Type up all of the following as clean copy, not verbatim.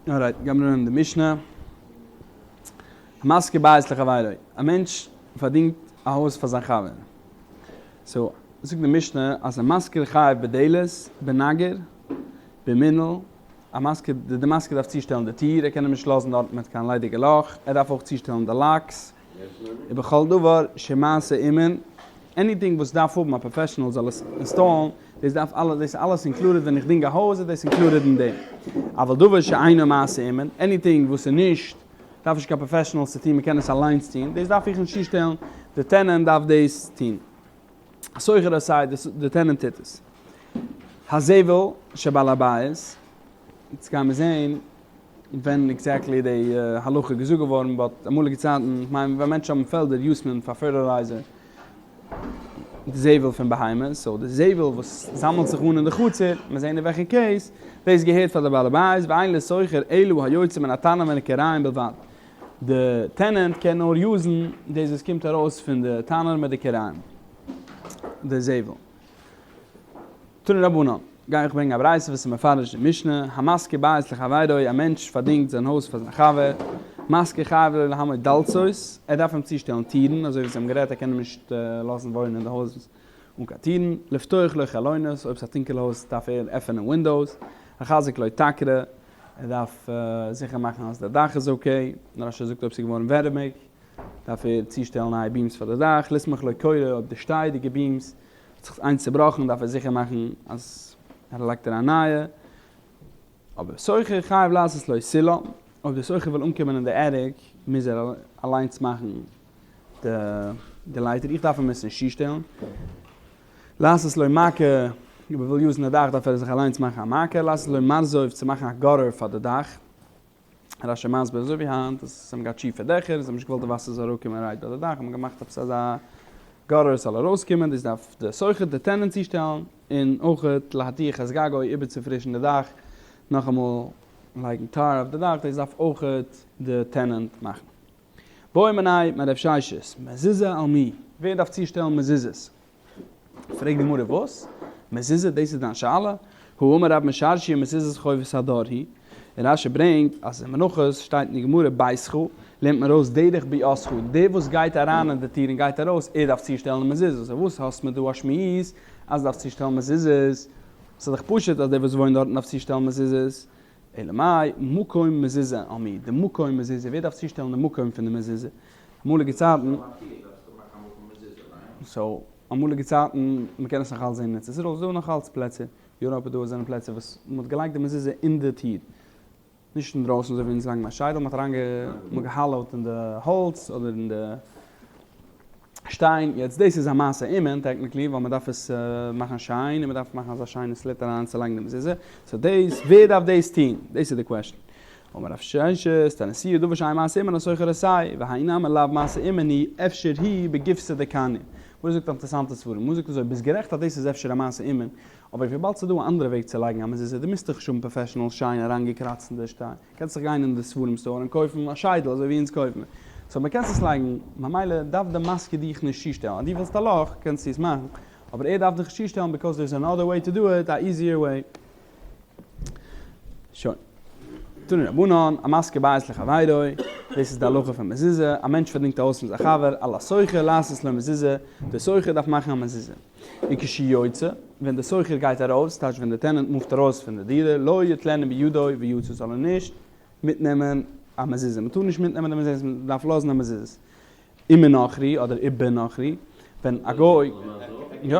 Alright, גיימיר אנהייבן די משנה. המשכיר בית לחבירו, א מענטש פארדינגט א הויז פאר זיין חבר. So, זאגט די משנה אז המשכיר חייב בדלת, בנגר, במנעל, א משכיר, די משכיר דארף צושטעלן די טיר, ער קען אים נישט לאזן דארט מיט קיין ליידיגע לאך, ער דארף אויך צושטעלן די locks, ובכל דבר שמעשה אומן, anything וואס דארף האבן א professional זאל עס install ן, דאס דארף אלע, דאס איז אלעס included ווען איך דינג א הויז איז דאס included אין דעם. אבל דבר שאינו מעשה אומן, anything וואס איז נישט, דארף נישט קיין professionals צו טון, מען קען עס אליינס טון, דאס דארף איך נישט צושטעלן, די tenant דארף דאס טון. השוכר עושהו, די tenant טוט עס. הזבל שבעל הבית, יעצט גיימיר זעהן ווען exactly די הלכה איז געזאגט געווארן, but אמאליגע צייטן, איך מיין ווען מענטשן האבן פעלדער use ט מען פאר fertilizer די זבל פון בהמות, so די זבל וואס זאמעלט זיך אן אין די חצר, מיר זעהן אין וועלכע case, דאס געהערט פאר די בעל הבית, ואין לשוכר אלא היוצא מן התנור ומן הכיריים בלבד. די tenant קען נאר use ן דאס וואס קומט ארויס פון די תנור מיט די כיריים, די זבל. תנו רבנן, גיי איך ברענגען א ברייתא וואס איז מפרש די משנה, המשכיר בית לחבירו, א מענטש פארדינגט זיין הויז פאר זיין חבר, משכיר חייב לו להעמיד דלתות, ער דארף אים צושטעלן טירן, אזוי ווי זיי האבן גערעדט ער קען אים נישט לאזן וואוינען אין די הויז אן קיין טירן, לפתוח לו חלונות, אויב ס'איז א טונקעלע הויז דארף ער עפענען windows, לחזק לו תקרה, ער דארף זיכער מאכן אז די דאך איז okay, רש"י זאגט אויב ס'איז געווארן ווערעמיג דארף ער צושטעלן נייע beams פאר די דאך, לסמוך לו קורה, אויב די שטייעדיגע beams האט זיך איינס צובראכן דארף ער זיכער מאכן אז ער לייגט אריין נייע, אבער שוכר חייב לעשות לו סולם, אויב די שוכר וויל אנקומען אין די attic מוז ער אליינס מאכן די לייטער, איך דארף אים עס נישט צושטעלן, לעשות לו מעקה, אויב ער וויל use ן די דאך דארף ער זיך אליינס מאכן א מעקה, לעשות לו מרזב צו מאכן א gutter פאר די דאך. רש"י מסביר אזוי ווי היינט אז זיי האבן געהאט שיפע דעכער, זיי האבן נישט געוואלט די וואסער זאל אראפקומען right ביי די דאך, האט מען געמאכט עפעס אזא gutter עס זאל ארויסקומען, דאס דארף די שוכר די tenant צושטעלן, און אויך להטיח את גגו איבערצופרישן די דאך, נאכאמאל לייגן tar אויף די דאך, דאס דארף אויך די tenant מאכן. בעו מיניה מרב ששת, מזוזה על מי? ווער דארף צושטעלן מזוזות? פרעגט די גמרא וואס? מזוזה? דאס איז דיין שאלה? הא אמר רב משרשיא מזוזות חובת הדור היא, און רש"י ברענגט אז אין מנחות שטייט אין די גמרא ביתך, לערנט מען ארויס דרך ביאתך, דער וואס גייט אריין אין די טיר און גייט ארויס, ער דארף צושטעלן די מזוזות, סאו וואס האסט מיר דא א שמועס אז דארפסט צושטעלן מזוזות? ס'איז דאך פשוט אז דער וואס וואוינט דארטן דארף צושטעלן מזוזות, אלא מאי, מקום מזוזה על מי, די מקום מזוזה, ווער דארף צושטעלן די מקום פון די מזוזה? אמאליגע צייטן, so, אמאליגע צייטן, מען קען עס נאך אלץ זען אין ארץ ישראל, ס'איז דא נאך אלץ פלעצער, יוראפ איז דא אזענע פלעצער וואס מען האט געלייגט די מזוזה אין די טיר, נישט אינדרויסן אזוי ווי אונז לייגן א שיידל, מען האט אריינגע, מען האט גע hollow ט אין די האלץ אדער אין די שטיין, יעצט דאס איז א מעשה אומן technically ווייל מען דארף עס מאכן שיין און מען דארף מאכן אזא שיינע slit אריין צו לייגן די מזוזה, so דאס, ווער דארף דאס טון? דאס איז די question. אמר רב ששת, תניתוה דבר שאין מעשה אומן השוכר עושהו, והאי נמי לאו מעשה אומן הוא, אפשר הוא בגיפסא דקני. גמרא זאגט א אינטערעסאנטע סברא, גמרא זאגט אזוי, ביסט גערעכט אז דאס איז אפשר א מעשה אומן, אבער וויבאלד ס'איז דא א אנדערע וועג צו לייגן א מזוזה, דו מוזט דאך נישט האבן professional שיין אריינגעקראצט אין די שטיין, קענסט דאך גיין אין די ספרים store און קויפן א שיידל אזוי ווי אונז קויפן מיר, so מ'קענסט עס לייגן, ממילא דארף די משכיר דיך נישט צושטעלן, אז דו ווילסט א לאך קענסטו עס מאכן, אבער ער דארף דיך נישט צושטעלן because there is another way to do it, א easier way. שוין. תנו רבנן, המשכיר בית לחבירו, דאס איז די הלכה פון מזוזה, א מענטש פארדינגט א הויז פון זיין חבר, על השוכר לעשות לו מזוזה, דער שוכר דארף מאכן א מזוזה. וכשיוצא, ווען דער שוכר גייט ארויס, טייטש ווען דער tenant move ט ארויס פון די דירה, לא יטלנו בידו ויצא, זאל ער נישט מיטנעמען א מזוזה, מען טאר נישט מיטנעמען די מזוזה, מען דארף לאזן א מזוזה. ומנכרי אדער ובנכרי, ווען א גוי, יא.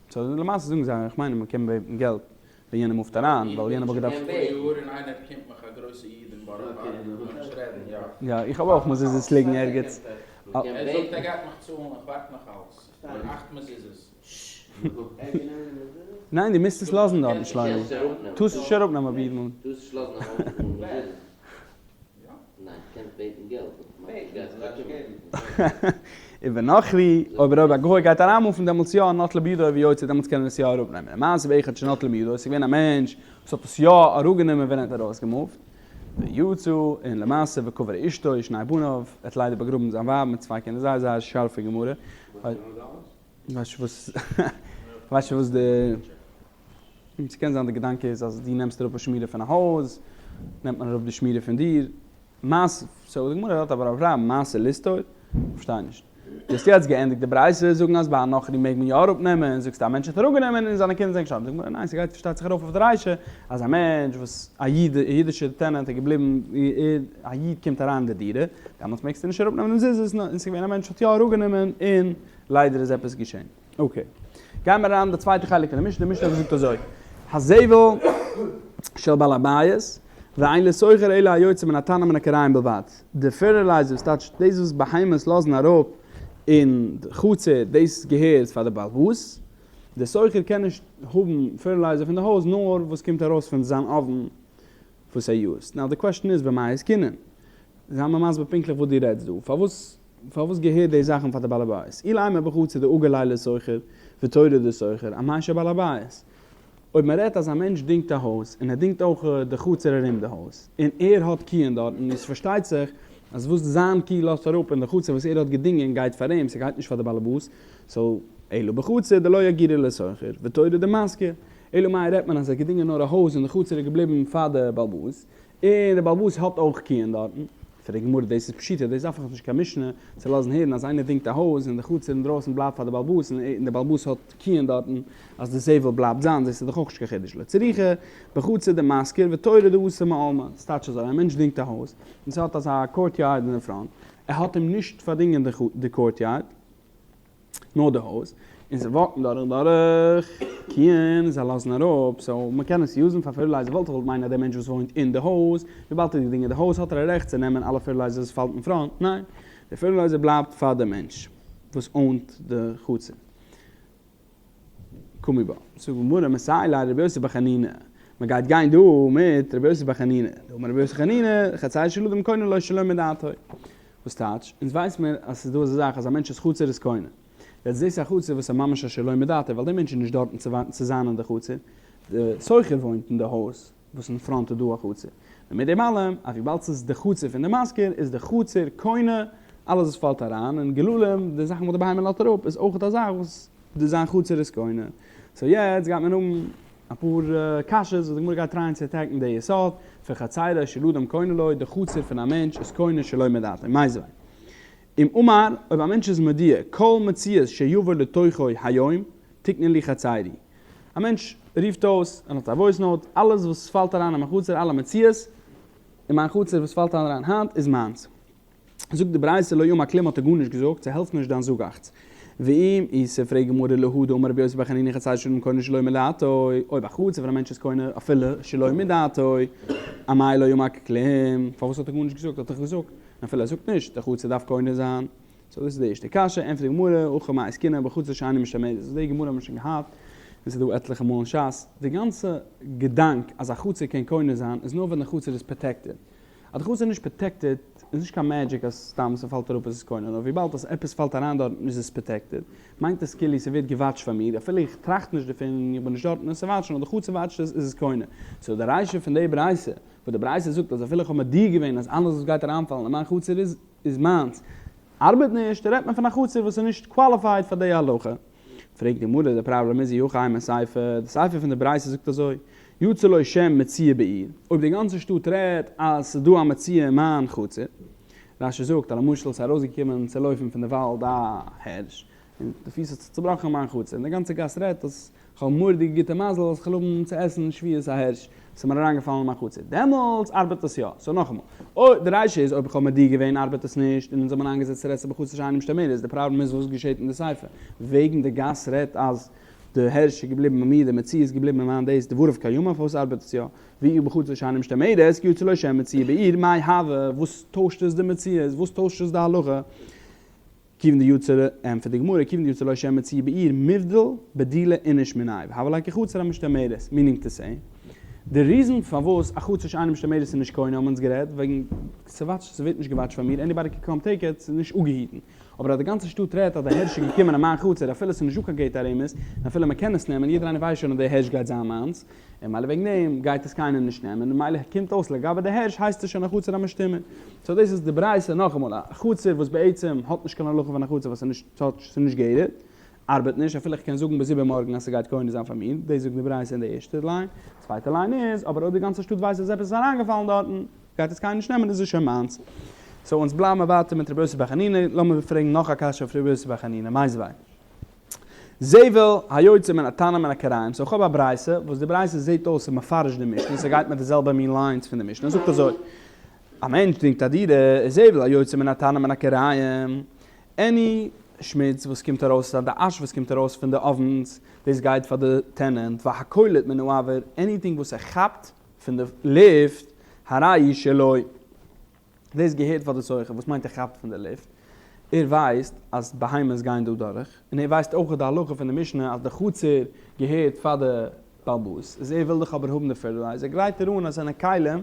so למעשה זאגן זיי, איך מיין אז מען קען בעטן געלט ווען יענער move ט אריין, ווייל יענער וואלט געדארפט. יא, איך האב אויך מזוזות ליגן ערגעץ. ניין, דו מוזט עס לאזן דארטן שלמה. טארסט נישט אראפנעמען אויף אידן. ובנכרי, אויב אויב א גוי גייט אריינ move ן דעמאלטס יא, נוטלו בידו ויוצא, דעמאלטס קען ער עס יא אראפנעמען. למעשה באחד שנטלו בידו, עס איז געווען א מענטש וואס האט עס יא אראפגענומען ווען ער האט ארויסגע move ט, ויצא, און למעשה וקבר אשתו ושני בניו, ער האט ליידער באגראבן זיין ווייב מיט צוויי קינדער, זייער זייער שארפע גמרא. ווייסט וואס די. ס'קען זיין די געדאנק איז אז דו נעמסט אראפ א שמירה פון א הויז, נעמט מען אראפ די שמירה פון דיר. מעשה, סאו די גמרא האט אבער א פראבלעם, מעשה לסתור? כ'פארשטיי נישט. דו האסט יעצט געענדיגט די ברייתא זאגן אז ביי א נכרי מעג מען יא אראפנעמען, זאגסטו א מענטש האט אראפגענומען און זיינע קינדער זענען געשטארבן, זאגט די גמרא ניין ס'גייט פארשטייט זיך ארויף אויף די רישא אז א מענטש וואס א איד א אידישער tenant איז געבליבן א איד קומט אריין אין די דירה דעמאלטס מעגסטו נישט אראפנעמען דעם מזוזות און ס'איז געווען א מענטש האט יא אראפגענומען און ליידער איז עפעס געשען. okay. גייען מיר אריין אין די צווייטע חלק פון די משנה, די משנה האט געזאגט אזוי, הזבל של בעל הבית, ואין לשוכר אלא היוצא מן התנור מן הכיריים בלבד. די fertilizer, ס'טייטש דאס וואס בהמות לאזן אראפ אין די חצר, דאס געהערט פאר די בעל הבית. די שוכר קען נישט האבן fertilizer פון די הויז נאר וואס קומט ארויס פון זיין אויוון וואס ער use ט. Now די question איז במאי עסקינן? זיי מיר מסביר פונקטליך וואס דו רעדסט דא. פארוואס פארוואס געהערט די זאכן פאר די בעל הבית? אילימא בחצר דאגר ליה לשוכר ותורי דשוכר, אמאי של בעל הבית? אויב מען רעדט אז א מענטש דינגט א הויז און ער דינגט אויך די חצר ארום די הויז און ער האט קיען דארטן איז פארשטייט זיך אז וואס זיין קי לאזט אראפ אין די חצר וואס ער האט געדינגען גייט פאר אים ס'גייט נישט פאר די באלעבאס so אלא בחצר דלא אגירא לשוכר ותורי דמשכיר אלא מאי רעדט מען אז ער האט געדינגען נאר א הויז און די חצר איז געבליבן פאר די באלעבאס און דער בעל הבית האט אויך קיען דארטן. פרעגט די גמרא, דאס איז פשיטא, דאס דארף איך נישט קיין משנה צו לאזן הערן אז איינער דינגט א הויז און די חצר אינדרויסן בלייבט פאר די בעל הבית און דער בעל הבית האט קיען דארטן אז די זבל בלייבט זיינס, דאס איז דאך אויך נישט קיין חידוש לא צריכא בחצר דמשכיר ותורי דאתי מעלמא, ס'טייטש אזוי, א מענטש דינגט א הויז און ס'האט אזא courtyard אין די front, ער האט אים נישט פארדינגען די courtyard, נאר די הויז, און זיי walk ן דורך דורך קיען, זיי לאזן אראפ, so מען קען עס use ן פאר fertilizer, וואלט איך געוואלט מיינען אז דער מענטש וואס וואוינט אין די הויז, וויבאלד ער האט געדינגען די הויז האט ער א רעכט צו נעמען אלע fertilizer וואס פאלט אין front, ניין, די fertilizer בלייבט פאר די מענטש וואס own ט די חצר. קמי בה. זאגט די גמרא מסייע ליה רבי יוסי בר חנינא, מען גייט גיין דא מיט רבי יוסי בר חנינא, דאמר רבי יוסי חנינא, חצרו של אדם קונה לו שלא מדעתו. וואס טייטש? אונז ווייס מיר אז ס'איז דא אזא זאך אז א מענטש'ס חצר איז קונה. יעצט דאס איז א חצר וואס איז ממש א שלא מדעתו, ווייל דער מענטש איז נישט דארטן צו צו זיין אין די חצר, די שוכר וואוינט אין די הויז וואס אין front איז דא א חצר. און מיט דעם אלעם, אז וויבאלד ס'איז די חצר פון די משכיר, איז די חצר קונה אלעס וואס פאלט אריין, און גללים, די זאכן וואס די בהמה לאזט אראפ, איז אויך א זאך וואס די זיין חצר איז קונה. So יעצט גייט מען האבן אפאר קשיות וואס די גמרא גייט try ען צו attack ן די יסוד פון חצרו של אדם קונה לו, די חצר פון א מענטש איז קונה שלא מדעתו. מיתיבי. אם אמר, אויב א מענטש איז מודיע כל מציאות שיבוא לתוכו היום תקנה לי חצרי. א מענטש רופט אויס און האט א voice note, אלעס וואס פאלט אריין אין מיין חצר, אלע מציאות אין מיין חצר וואס פאלט אריין היינט איז מיינס. זאגט די ברייתא לא אמר כלום האט ער גארנישט געזאגט, ס'העלפט נישט דיין זאגאכץ. ואם איתא פרעגט גמרא להא דאמר רבי יוסי בר חנינא חצרו של אדם קונה שלא מדעתו, אויב א חצר פון א מענטש איז קונה אפילו שלא מדעתו, אמאי לא אמר כלום, פארוואס האט ער גארנישט געזאגט, האט ער דאך געזאגט, און אפילו ער זאגט נישט, די חצר דארף קונה זיין. So דאס איז די ערשטע קשיא, ענטפערט די גמרא, הכא במאי עסקינן בחצר שאינה משתמרת, די גמרא האבן מיר שוין געהאט, און ס'איז דא עטליכע מאל אין שס, די גאנצע געדאנק אז א חצר קען קונה זיין איז נאר ווען די חצר איז protected, אז די חצר איז נישט protected איז נישט קיין magic אז סתם ס'פאלט אראפ איז עס קונה, נאר וויבאלד אז עפעס פאלט אריין דארטן איז עס protected, מיינט עס כאילו ס'ווערט גע watch ט פאר מיר, אפילו איך טראכט נישט דערפון און איך בין נישט דארטן עס צו watch ן, נאר די חצר watch ט עס איז עס קונה. So די רישא פון די ברייתא, וואס די ברייתא זאגט אז אפילו איך האב מודיע געווען אז אלעס וואס גייט אריינפאלן אין מיין חצר איז איז מיינס, ארבעט נישט, רעדט מען פון א חצר וואס איז נישט qualified פאר די הלכה. פרעגט די גמרא, די פראבלעם איז אי הכי אימא סיפא, די סיפא פון די ברייתא זאגט אזוי, יצא לו שם מציאה בעיר, אויב די גאנצע שטאט רעדט אז ס'איז דא א מציאה אין מיין חצר, רש"י זאגט אז למשל ס'איז ארויסגעקומען צו לויפן פון די וואלד א הערש, און די פיס האט זיך צובראכן אין מיין חצר, און די גאנצע גאס רעדט אז כ'האב מורא'דיגע גוטע מזל אז כ'וועל האבן צו עסן שבועות א הערש, ס'איז מיר אריינגעפאלן אין מיין חצר, דעמאלטס ארבעט עס יא. So נאכאמאל, אויב די רישא איז אויב איך האב מודיע געווען ארבעט עס נישט, און אונז האבן איינגעזעצט רעדט זיך בחצר שאינה משתמרת, די פראבלעם איז וואס געשעט אין די סיפא, וועגן די גאס רעדט אז די הערש איז געבליבן ביי מיר, די מציאה איז געבליבן אין מיין דאס, דבריו קיימין, פארוואס ארבעט עס יא? ואי בחצר שאינה משתמרת, כי יצא לו שם מציאה בעיר, מאי הוי, וואס טוישט עס די מציאות, וואס טוישט עס די הלכה? כיוון דיצא, ענטפערט די גמרא, כיוון דיצא לו שם מציאה בעיר מיבדל בדילי איניש מיניה והוה ליה כחצר המשתמרת, meaning to say, די reason פארוואס א חצר שאינה משתמרת איז נישט קונה האבן אונז גערעדט וועגן ס' watch ט ס'ווערט נישט גע watch ט פאר מיר anybody can come take it ס'איז נישט אפגעהיטן אבער אז די גאנצע שטאט רעדט אז די הערש איז געקומען אין מיין חצר אפילו ס'איז נישט דא קיין gate ארום עס און אפילו מ'קען עס נעמען יעדער איינער ווייסט שוין אז די הערש גייט זיין מיינס און מילא וועגן דעם גייט עס קיינער נישט נעמען, און מילא קומט אויס לגבי די הערש הייסט עס שוין א חצר המשתמר. So דאס איז די ברייתא נאכאמאל, א חצר וואס בעצם האט נישט קיין הלכה פון א חצר וואס איז נישט ס'איז נישט gated. ארבעט נישט, אפילו איך קען זאגן ביז איבערמארגן אז ס'גייט קונה זיין פאר מיר, דאס זאגט די ברייתא אין די ערשטע ליין, צווייטע ליין איז, אבער אויב די גאנצע שטאט ווייסט אז עפעס איז אריינגעפאלן דארטן, גייט עס קיינער נישט נעמען איז עס שוין מיינס. סאו אונז בלייבן מיר ווייטער מיט רבי יוסי בר חנינא, לאמיר פרעגן נאך א קשיא אויף רבי יוסי בר חנינא, מיתיבי. זבל היוצא מן התנור מן הכיריים, סאו איך האב א ברייתא, וואס די ברייתא זעט אויס איז מפרש די משנה, ס'גייט מיט די זעלבע מין lines פון די משנה, זאגט אזוי, א מענטש דינגט א דירה, איז זבל היוצא מן התנור מן הכיריים, any שמוץ וואס קומט ארויס, די אש וואס קומט ארויס פון די ovens, דאס גייט פאר די tenant, והקולט מן האויר, anything וואס ער כאפט פון די לופט, הרי שלו. דאס געהערט פאר די שוכר, וואס מיינט ער כאפט פון די לופט? ער ווייסט אז בהמות גייען דא דורך, און ער ווייסט אויך די הלכה פון די משנה אז די חצר געהערט פאר די בעל הבית, איז ער וויל דאך אבער האבן די fertilizer, גרייט ער אן אזענע כלים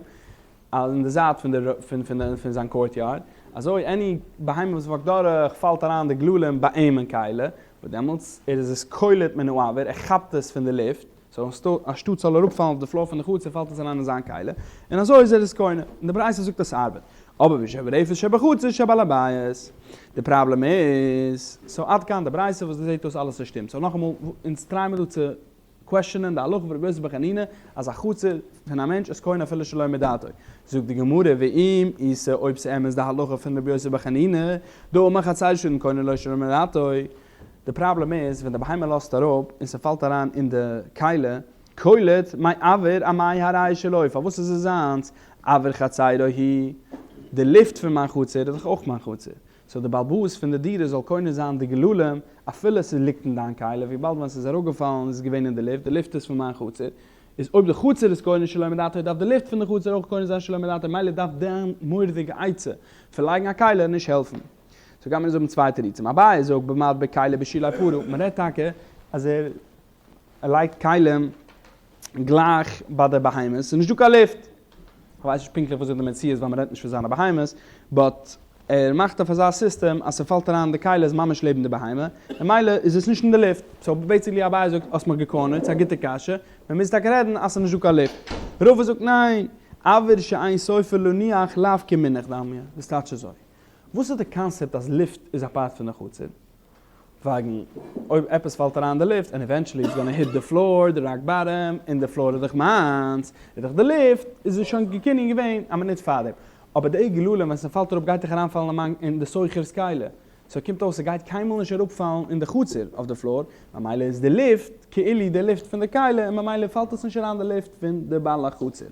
אין די זייט פון די פון זיין courtyard, אזוי any בהמה וואס walk ט דורך פאלט אריין די גללים ביי אים אין כלי, וואס דעמאלטס ער איז עס קולט מן האויר, ער כאפט עס פון די לופט, סאו אנשטאט ס'זאל אראפפאלן אויף די floor פון די חצר פאלט עס אריין אין זיין כלי, און אזוי איז ער עס קונה, און די ברייתא זאגט אז ס'ארבעט. אבער ושברפת שבחצר של בעל הבית, די פראבלעם איז, סאו עד כאן די ברייתא וואס זעט אויס אלעס שטימט, סאו נאכאמאל, אונז try מיר דא צו question ען די הלכה פון רבי יוסי בר חנינא אז א חצר פון א מענטש איז קונה אפילו שלא מדעתו. זאגט די גמרא ואם איתא אויב ס'אמת די הלכה פון רבי יוסי בר חנינא דאמר חצר של אדם קונה לו שלא מדעתו, די פראבלעם איז ווען די בהמה לאזט אראפ און ס'פאלט אריין אין די כלי, קולט מאויר אמאי הרי שלו, פארוואס איז עס זיינס, אויר חצרו הוא, די לופט פון מיין חצר איז דאך אויך מיין חצר, סאו די בעל הבית פון די דירה זאל קונה זיין די גללים אפילו ס'ליגט אין דיין כלי, וויבאלד ווען ס'איז אראפגעפאלן איז עס געווען אין די לופט, די לופט איז פון מיין חצר, איז אויב די חצר איז קונה שלא מדעתו דארף די לופט פון די חצר אויך קונה זיין שלא מדעתו, מילא דארף דיין מורא'דיגע עצה פון לייגן א כלי נישט העלפן. סאו גיימיר אונז האבן צוויי תירוצים. אביי זאגט במדביק כלי בשולי פרה, מ'רעדט טאקע אז ער לייגט כלים גלייך ביי די בהמות, ס'איז נישטא קיין לופט. כ'ווייס נישט פונקטליך וואס איז די מציאות ווייל מ'רעדט נישט פון זיינע בהמות, but ער מאכט אויף אזא סיסטעם אז ס'פאלט אריין די כלי איז ממש לעבן די בהמה, ממילא איז עס נישט אין די לופט. סאו basically אביי זאגט האסט מיך גע corner ט, ס'איז א גוטע קשיא, מ'מוז טאקע רעדן אז ס'איז נישטא קיין לופט. רבא זאגט ניין, אויר שאין סופו לנוח לאו כמונח דמיא, דאס טייטש אזוי. וואס איז די קאנסעפט אז לופט איז א part פון די חצר? וועגן אויב עפעס פאלט אריין אין די לופט און eventually it's gonna hit די floor, די rock bottom, און די floor איז דאך מיינס, איז דאך די לופט, איז עס שוין געקינין געווען א מינוט פארדעם. אבער די גללים ווען ס'פאלט אראפ גייט דאך אריינפאלן אין מיין אין די שוכר'ס כלי. סאו קומט אויס ס'גייט קיינמאל נישט אראפפאלן אין די חצר אויף די floor, ממילא איז די לופט כאילו די לופט פון די כלי און ממילא פאלט עס נישט אריין די לופט פון די בעל החצר.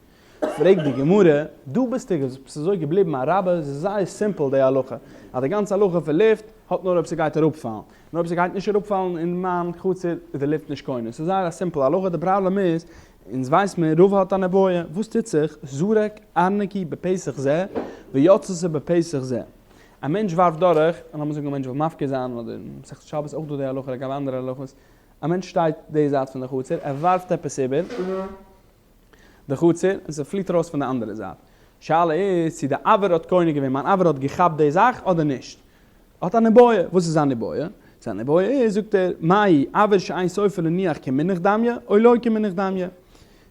פרעגט די גמרא, דא ביסטו ביסט אזוי געבליבן א רבי, עס איז זייער simple די הלכה, אז די גאנצע הלכה פון לופט האט נאר אויב ס'גייט אראפפאלן, און אויב ס'גייט נישט אראפפאלן אין מיין חצר איז די לופט נישט קונה, ס'איז זייער א simple הלכה, די פראבלעם איז, אונז ווייס מיר, רבא האט אן איבעיא, וואס טוט זיך, זרק ארנקי בפתח זה, ויצתה בפתח זה. א מענטש ווארפט דורך, און לאמיר זאגן א מענטש וויל מפקיר זיין, אדער אין מסכת שבת אויך דא די הלכה לגבי אנדערע הלכות, א מענטש שטייט די זייט פון די חצר, ער ווארפט עפעס איבער, די חצר, און ס'פליט ארויס פון די אנדערע זייט. שאלה איז צו די אויר האט קונה געווען, מיין אויר האט געכאפט די זאך אדער נישט. האט אן איבעיא. וואס איז זיין איבעיא? זיין איבעיא איז, זאגט ער, מהו אויר שאין סופו לנוח כמונח דמיא, או לא כמונח דמיא.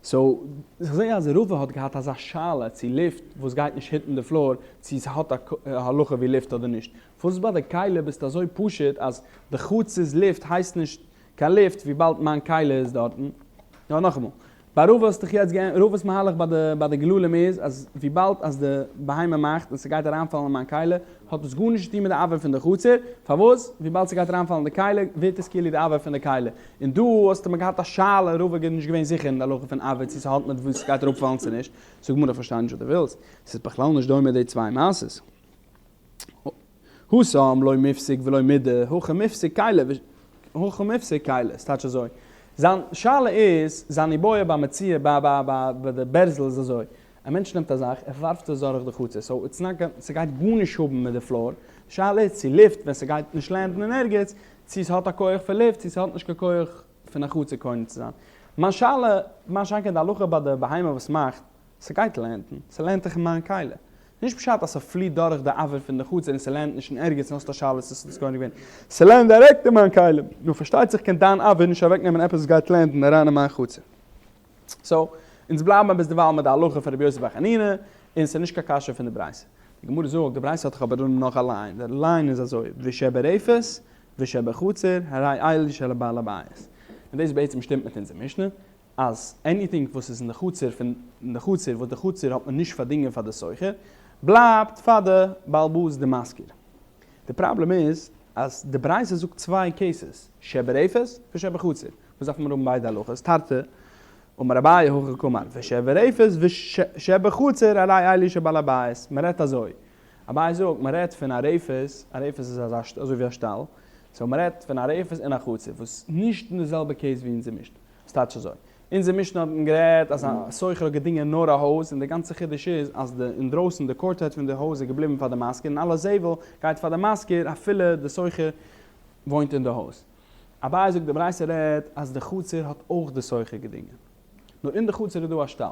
סאו, איך זעה אז רבא האט געהאט אזא שאלה צו לופט וואס גייט נישט hit ן די floor, צו ס'האט א הלכה ווי לופט אדער נישט. וואס ביי די כלי ביסטו אזוי פשוט אז די חצר'ס לופט הייסט נישט קיין לופט וויבאלד מיין כלי איז דארטן. נאר נאכאמאל, ביי רבא האסט דיך יעצט געענ. רבא'ס מהלך ביי די ביי די גללים איז אז וויבאלד אז די בהמה מאכט און ס'גייט אריינפאלן אין מיין כלי האט עס גארנישט צו טון מיט די אויר פון די חצר, פארוואס? וויבאלד ס'גייט אריינפאלן אין די כלי ווערט עס כאילו די אויר פון די כלי. און דא האסטו מיר געהאט א שאלה, רבא איז נישט געווען זיכער אין די הלכה פון אויר צו ס'האט מיט וואס ס'גייט אראפפאלן צו נישט. זאגט גמרא כ'פארשטיי נישט וואס דו ווילסט, ס'איז בכלל נישט דומה די צוויי מעשות. התם לא מיפסק ולא מידי, הכא מיפסק כלי, הכא מיפסק כלי, ס'טייטש אזוי, זיין שאלה איז, זיין איבעיא ביי מציאה ביי ביי ביי ביי די בערזל איז אזוי, א מענטש נעמט א זאך, ער ווארפט עס דורך די חצר, סאו it's not gonna, ס'גייט גארנישט האבן מיט די floor, די שאלה איז צו לופט ווען ס'גייט נישט land ן אין ערגעץ, צו ס'האט א כח פון לופט, צו ס'האט נישט קיין כח פון א חצר קונה צו זיין. מיין שאלה, מה שאין כן די הלכה ביי די בהמה וואס מאכט, ס'גייט land ן, ס' land ט דאך אין מיין כלי. נישט פשט אז ס'פליט דורך די אויר פון די חצר און ס' land ט נישט אין ערגעץ און האסט א שאלה צו ס'איז קונה געווען. ס' land ט דירעקט אין מיין כלי. נו פארשטייט זיך קען דיין אויר נישט אוועקנעמען עפעס וואס גייט land ן אריין אין מיין חצר. סאו, אונז בלייבן מיר ביזדערווייל מיט די הלכה פון רבי יוסי בר חנינא, און ס'איז נישט קיין קשיא פון די ברייתא. די גמרא זאגט, די ברייתא האט דאך אבער נאך א line, די line איז אזוי, ושברפת. ושבחצר הרי אלו של בעל הבית. און דאס בעצם שטימט מיט אונזער משנה, אז anything וואס איז אין די חצר פון אין די חצר וואס די חצר האט מען נישט פארדינגען פאר די שוכר, בלייבט פאר די בעל הבית די משכיר. די פראבלעם איז אז די ברייתא זאגט צוויי cases, שברפת ושבחצר, וואס דארף מען האבן ביידע הלכות, תרתי אמר אביי הכי קאמר ושברפת ושבחצר הרי אלו של בעל הבית, מען רעדט אזוי, אביי זאגט מען רעדט פון א רפת, א רפת איז אזא אזוי ווי א שטאל, so מען רעדט פון א רפת און א חצר וואס נישט אין די זעלבע case ווי אונזער משנה, ס'טייטש אזוי, אונזער משנה האט מען גערעדט אז א שוכר האט געדינגען נאר א הויז און די גאנצע חידוש איז אז די אינדרויסן די courtyard פון די הויז איז געבליבן פאר די משכיר און אלע זבל גייט פאר די משכיר אפילו די שוכר וואוינט אין די הויז. אביי זאגט די ברייתא רעדט אז די חצר האט אויך די שוכר געדינגען נאר אין די חצר איז דא א שטאל.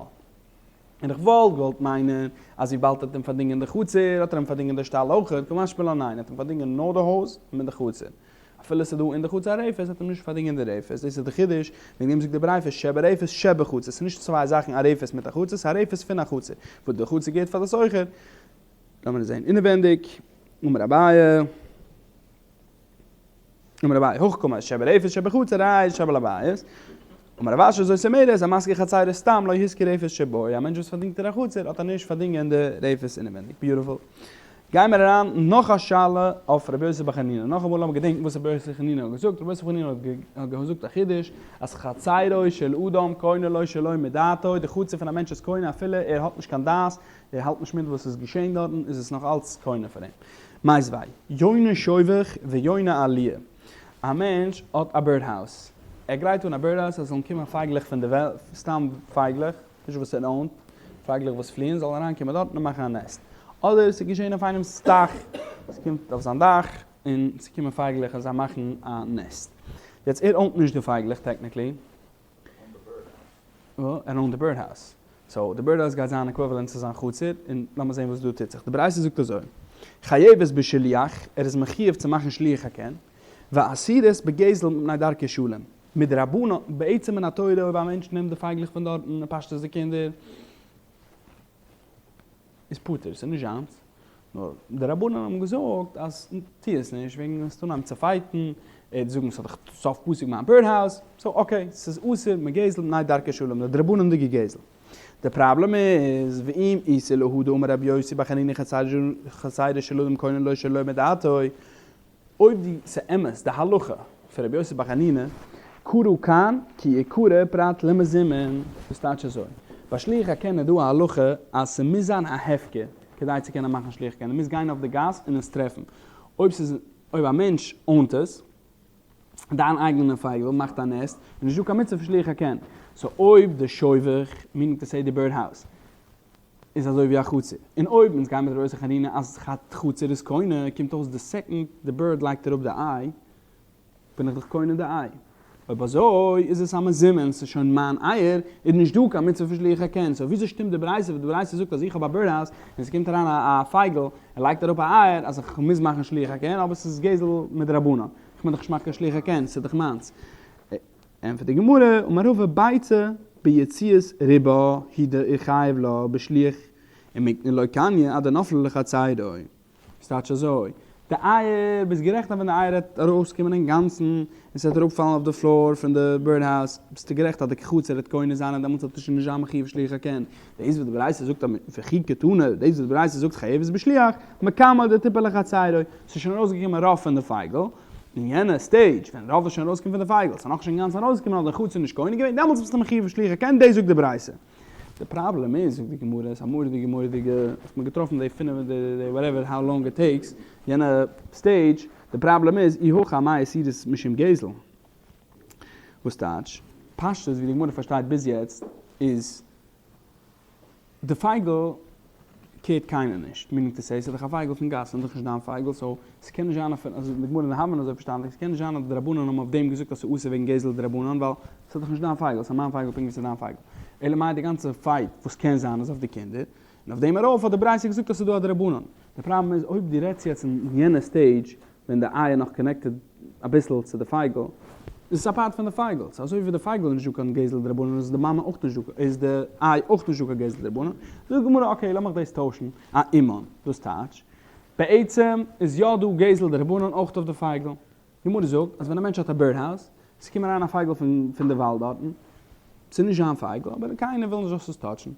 און איך וואלט געוואלט מיינען אז וויבאלד ער האט אים פארדינגען די חצר האט ער אים פארדינגען די שטאל אויך, קא משמע לן ניין ער האט אים פארדינגען נאר די הויז מיט די חצר. אפילו ס'איז דא אין די חצר א רפת האט ער נישט פארדינגען די רפת, דאס איז די חידוש, וועגן דעם זאגט די ברייתא שברפת שבחצר, ס'איז נישט צוויי זאכן א רפת מיט א חצר, ס'איז א רפת פון א חצר, וואס די חצר געהערט פאר די שוכר. לאמיר עס זען אינעווענדיג, אמר אביי. אמר אביי, הכי קאמר, שברפת שבחצר הרי של בעל הבית, אמר רב אשי זאת אומרת, המשכיר חצרות סתם לא השכיר רפת שבו, א מענטש וואס פארדינגט אין א חצר האט ער נישט פארדינגען די רפת אינעווענדיג, beautiful. גייען מיר אריין נאך א שאלה אויף רבי יוסי בר חנינא, נאכאמאל לאמיר געדענקן וואס רבי יוסי בר חנינא האט געזאגט, רבי יוסי בר חנינא האט געזאגט א חידוש, אז חצרו של אדם קונה לו שלא מדעתו, די חצר פון א מענטש איז קונה אפילו ער האט נישט קיין דעת, ער האלט נישט מיט וואס איז געשען דארטן, איז עס נאך אלץ קונה פאר אים. מיתיבי, יונה שובך ויונה עליה. א מענטש האט א bird house. ער גרייט אן א bird house אז זאלן קומען פייגלעך פון די וועלט, סתם פייגלעך, נישט וואס ער own ט, פייגלעך וואס פליען זאלן אריינקומען דארטן און מאכן א nest. אדער ס'איז געשען אויף איינעמ'ס דאך, ס'קומט אויף זיין דאך און ס'קומען פייגלעך און זיי מאכן א nest. יעצט ער own ט נישט די פייגלעך technically. ער own ט די bird house. so די bird house גייט זיין equivalent צו זיין חצר, און לאמיר זען וואס דא טוט זיך. די ברייתא זאגט אזוי, חייבת בשילוח, ער איז מחיוב צו מאכן שילוח הקן, ואסורות בגזל מפני דרכי שלום. מדרבנן, בעצם מן התורה אויב א מענטש נעמט די פייגלעך פון דארטן און פאשט עס די קינדער, איז פטור, ס'איז נישט זיינס. נאר די רבנן האבן געזאגט אז טו עס נישט וועגן וועסט אנהייבן צו fight ן, ער וועט זאגן ס'איז דאך סוף פסוק מיין bird house, so okay ס'איז אסור מגזל מפני דרכי שלום, די דרבנן'דיגע גזל. די פראבלעם איז ואם איתא להא דאמר רבי יוסי בר חנינא חצרו של אדם קונה לו שלא מדעתו, אויב די ס'אמת די הלכה פון רבי יוסי בר חנינא, קרא כאן כי יקרא פרט למזומן, דאס טייטש אזוי, ביי שילוח הקן איז דא א הלכה אז ס'מוז זיין א הפקר כדי צו קענען מאכן שילוח הקן, דו מוזט גיין אויף די גאס און עס טרעפן, אויב ס'איז אויב א מענטש own ט עס, דיין אייגענע פייגל מאכט א nest, איז נישטא קיין מצוה פון שילוח הקן, so אויב די שובך, meaning to say די bird house, איז אזוי ווי א חצר. און אויב אונז גייען מיט ר' יוסי חנינא אז חצר איז קונה, קומט אויס די second די bird לייגט אראפ די איי, בין איך דאך קונה די איי. אויב אזוי איז עס א מזומן, ס'איז שוין מיין אייער, איז נישט דא קיין מצוה פון שילוח הקן. so וויאזוי שטימט די ברייתא וואס די ברייתא זאגט אז איך האב א bird house און ס'קומט אריין א פייגל און לייגט אראפ א אייער אז איך מוז מאכן שילוח הקן, אבער ס'איז גזל מדרבנן, איך מוז דאך נישט מאכן קיין שילוח הקן, ס'איז דאך מיינס. ענטפערט די גמרא, אמר רבא ביצה ביציאת רובה הוא דאיחייב לה בשילוח ומקניא לא קניא עד דנפלה לחצירו. ס'טייטש אזוי, די אייער, ביסט גערעכט אז ווען די אייער וועט ארויסקומען אינגאנצן און ס'וועט אראפפאלן אויף די floor פון די bird house, ביסטו גערעכט אז די חצר וועט קונה זיין און דעמאלטס וועט עס שוין נישט זיין מחיוב שילוח הקן. דאס וואס די ברייתא זאגט אז וכי קתני, דאס וואס די ברייתא זאגט חייבת בשילוח, מקמי דתיפול לחצירו, ס'איז שוין ארויסגעקומען רוב פון די פייגל, אין יענע stage ווען רוב איז שוין ארויסגעקומען פון די פייגל, ס'איז נאכנישט אינגאנצן ארויסגעקומען האט דער חצר נישט קונה געווען, דעמאלטס ביסטו מחיוב שילוח הקן, דאס זאגט די ברייתא. די פראבלעם איז, זאגט די גמרא, ס'איז א מורא'דיגע מורא'דיגע, האט מען געטראפן די פינף די whatever how long it takes, יענע stage, די פראבלעם איז, אי הכי אמאי אסירות משום גזל. וואס טייטש? פשטות ווי די גמרא פארשטייט ביז יעצט איז. די פייגל care ט קיינער נישט, meaning to say, ס'איז דאך א פייגל פון גאס, ס'איז דאך נישט דיין פייגל, so ס'קען נישט זיין אפילו, אזוי די גמרא אין הוה אמינא אזוי פארשטאנען, ס'קען נישט זיין אז די רבנן האבן אויף דעם געזאגט אז ס'איז אסור וועגן גזל דרבנן, ווייל ס'איז דאך נישט דיין פייגל, ס'איז מיין פייגל פונקט ווי ס'איז דיין פייגל. אלא מאי די גאנצע fight וואס קען זיין איז אויף די קינדער, און אויף דעם ארויף האט די ברייתא געזאגט אז ס'איז דא א דרבנן. די פראבלעם איז אויב דו רעדסט יעצט אין יענע stage ווען די איי איז נאך connected אביסל צו די פייגל, איז עס א part פון די פייגל, so אזוי ווי די פייגל איז נישט דא קיין גזל דרבנן איז די מאמע אויך נישט דא, איז די איי אויך נישט דא קיין גזל דרבנן, זאגט די גמרא okay לאמיך דאס טוישן אאמן, דאס טייטש, בעצם איז יא דא גזל דרבנן אויך אויף די פייגל. גמרא זאגט אז ווען א מענטש האט א בירד האוז, ס'קומט אריין א פייגל פון די וואלד דארטן, ס'איז נישט זיין פייגל, אבער קיינער וויל נישט זאלסט עס טאטשן,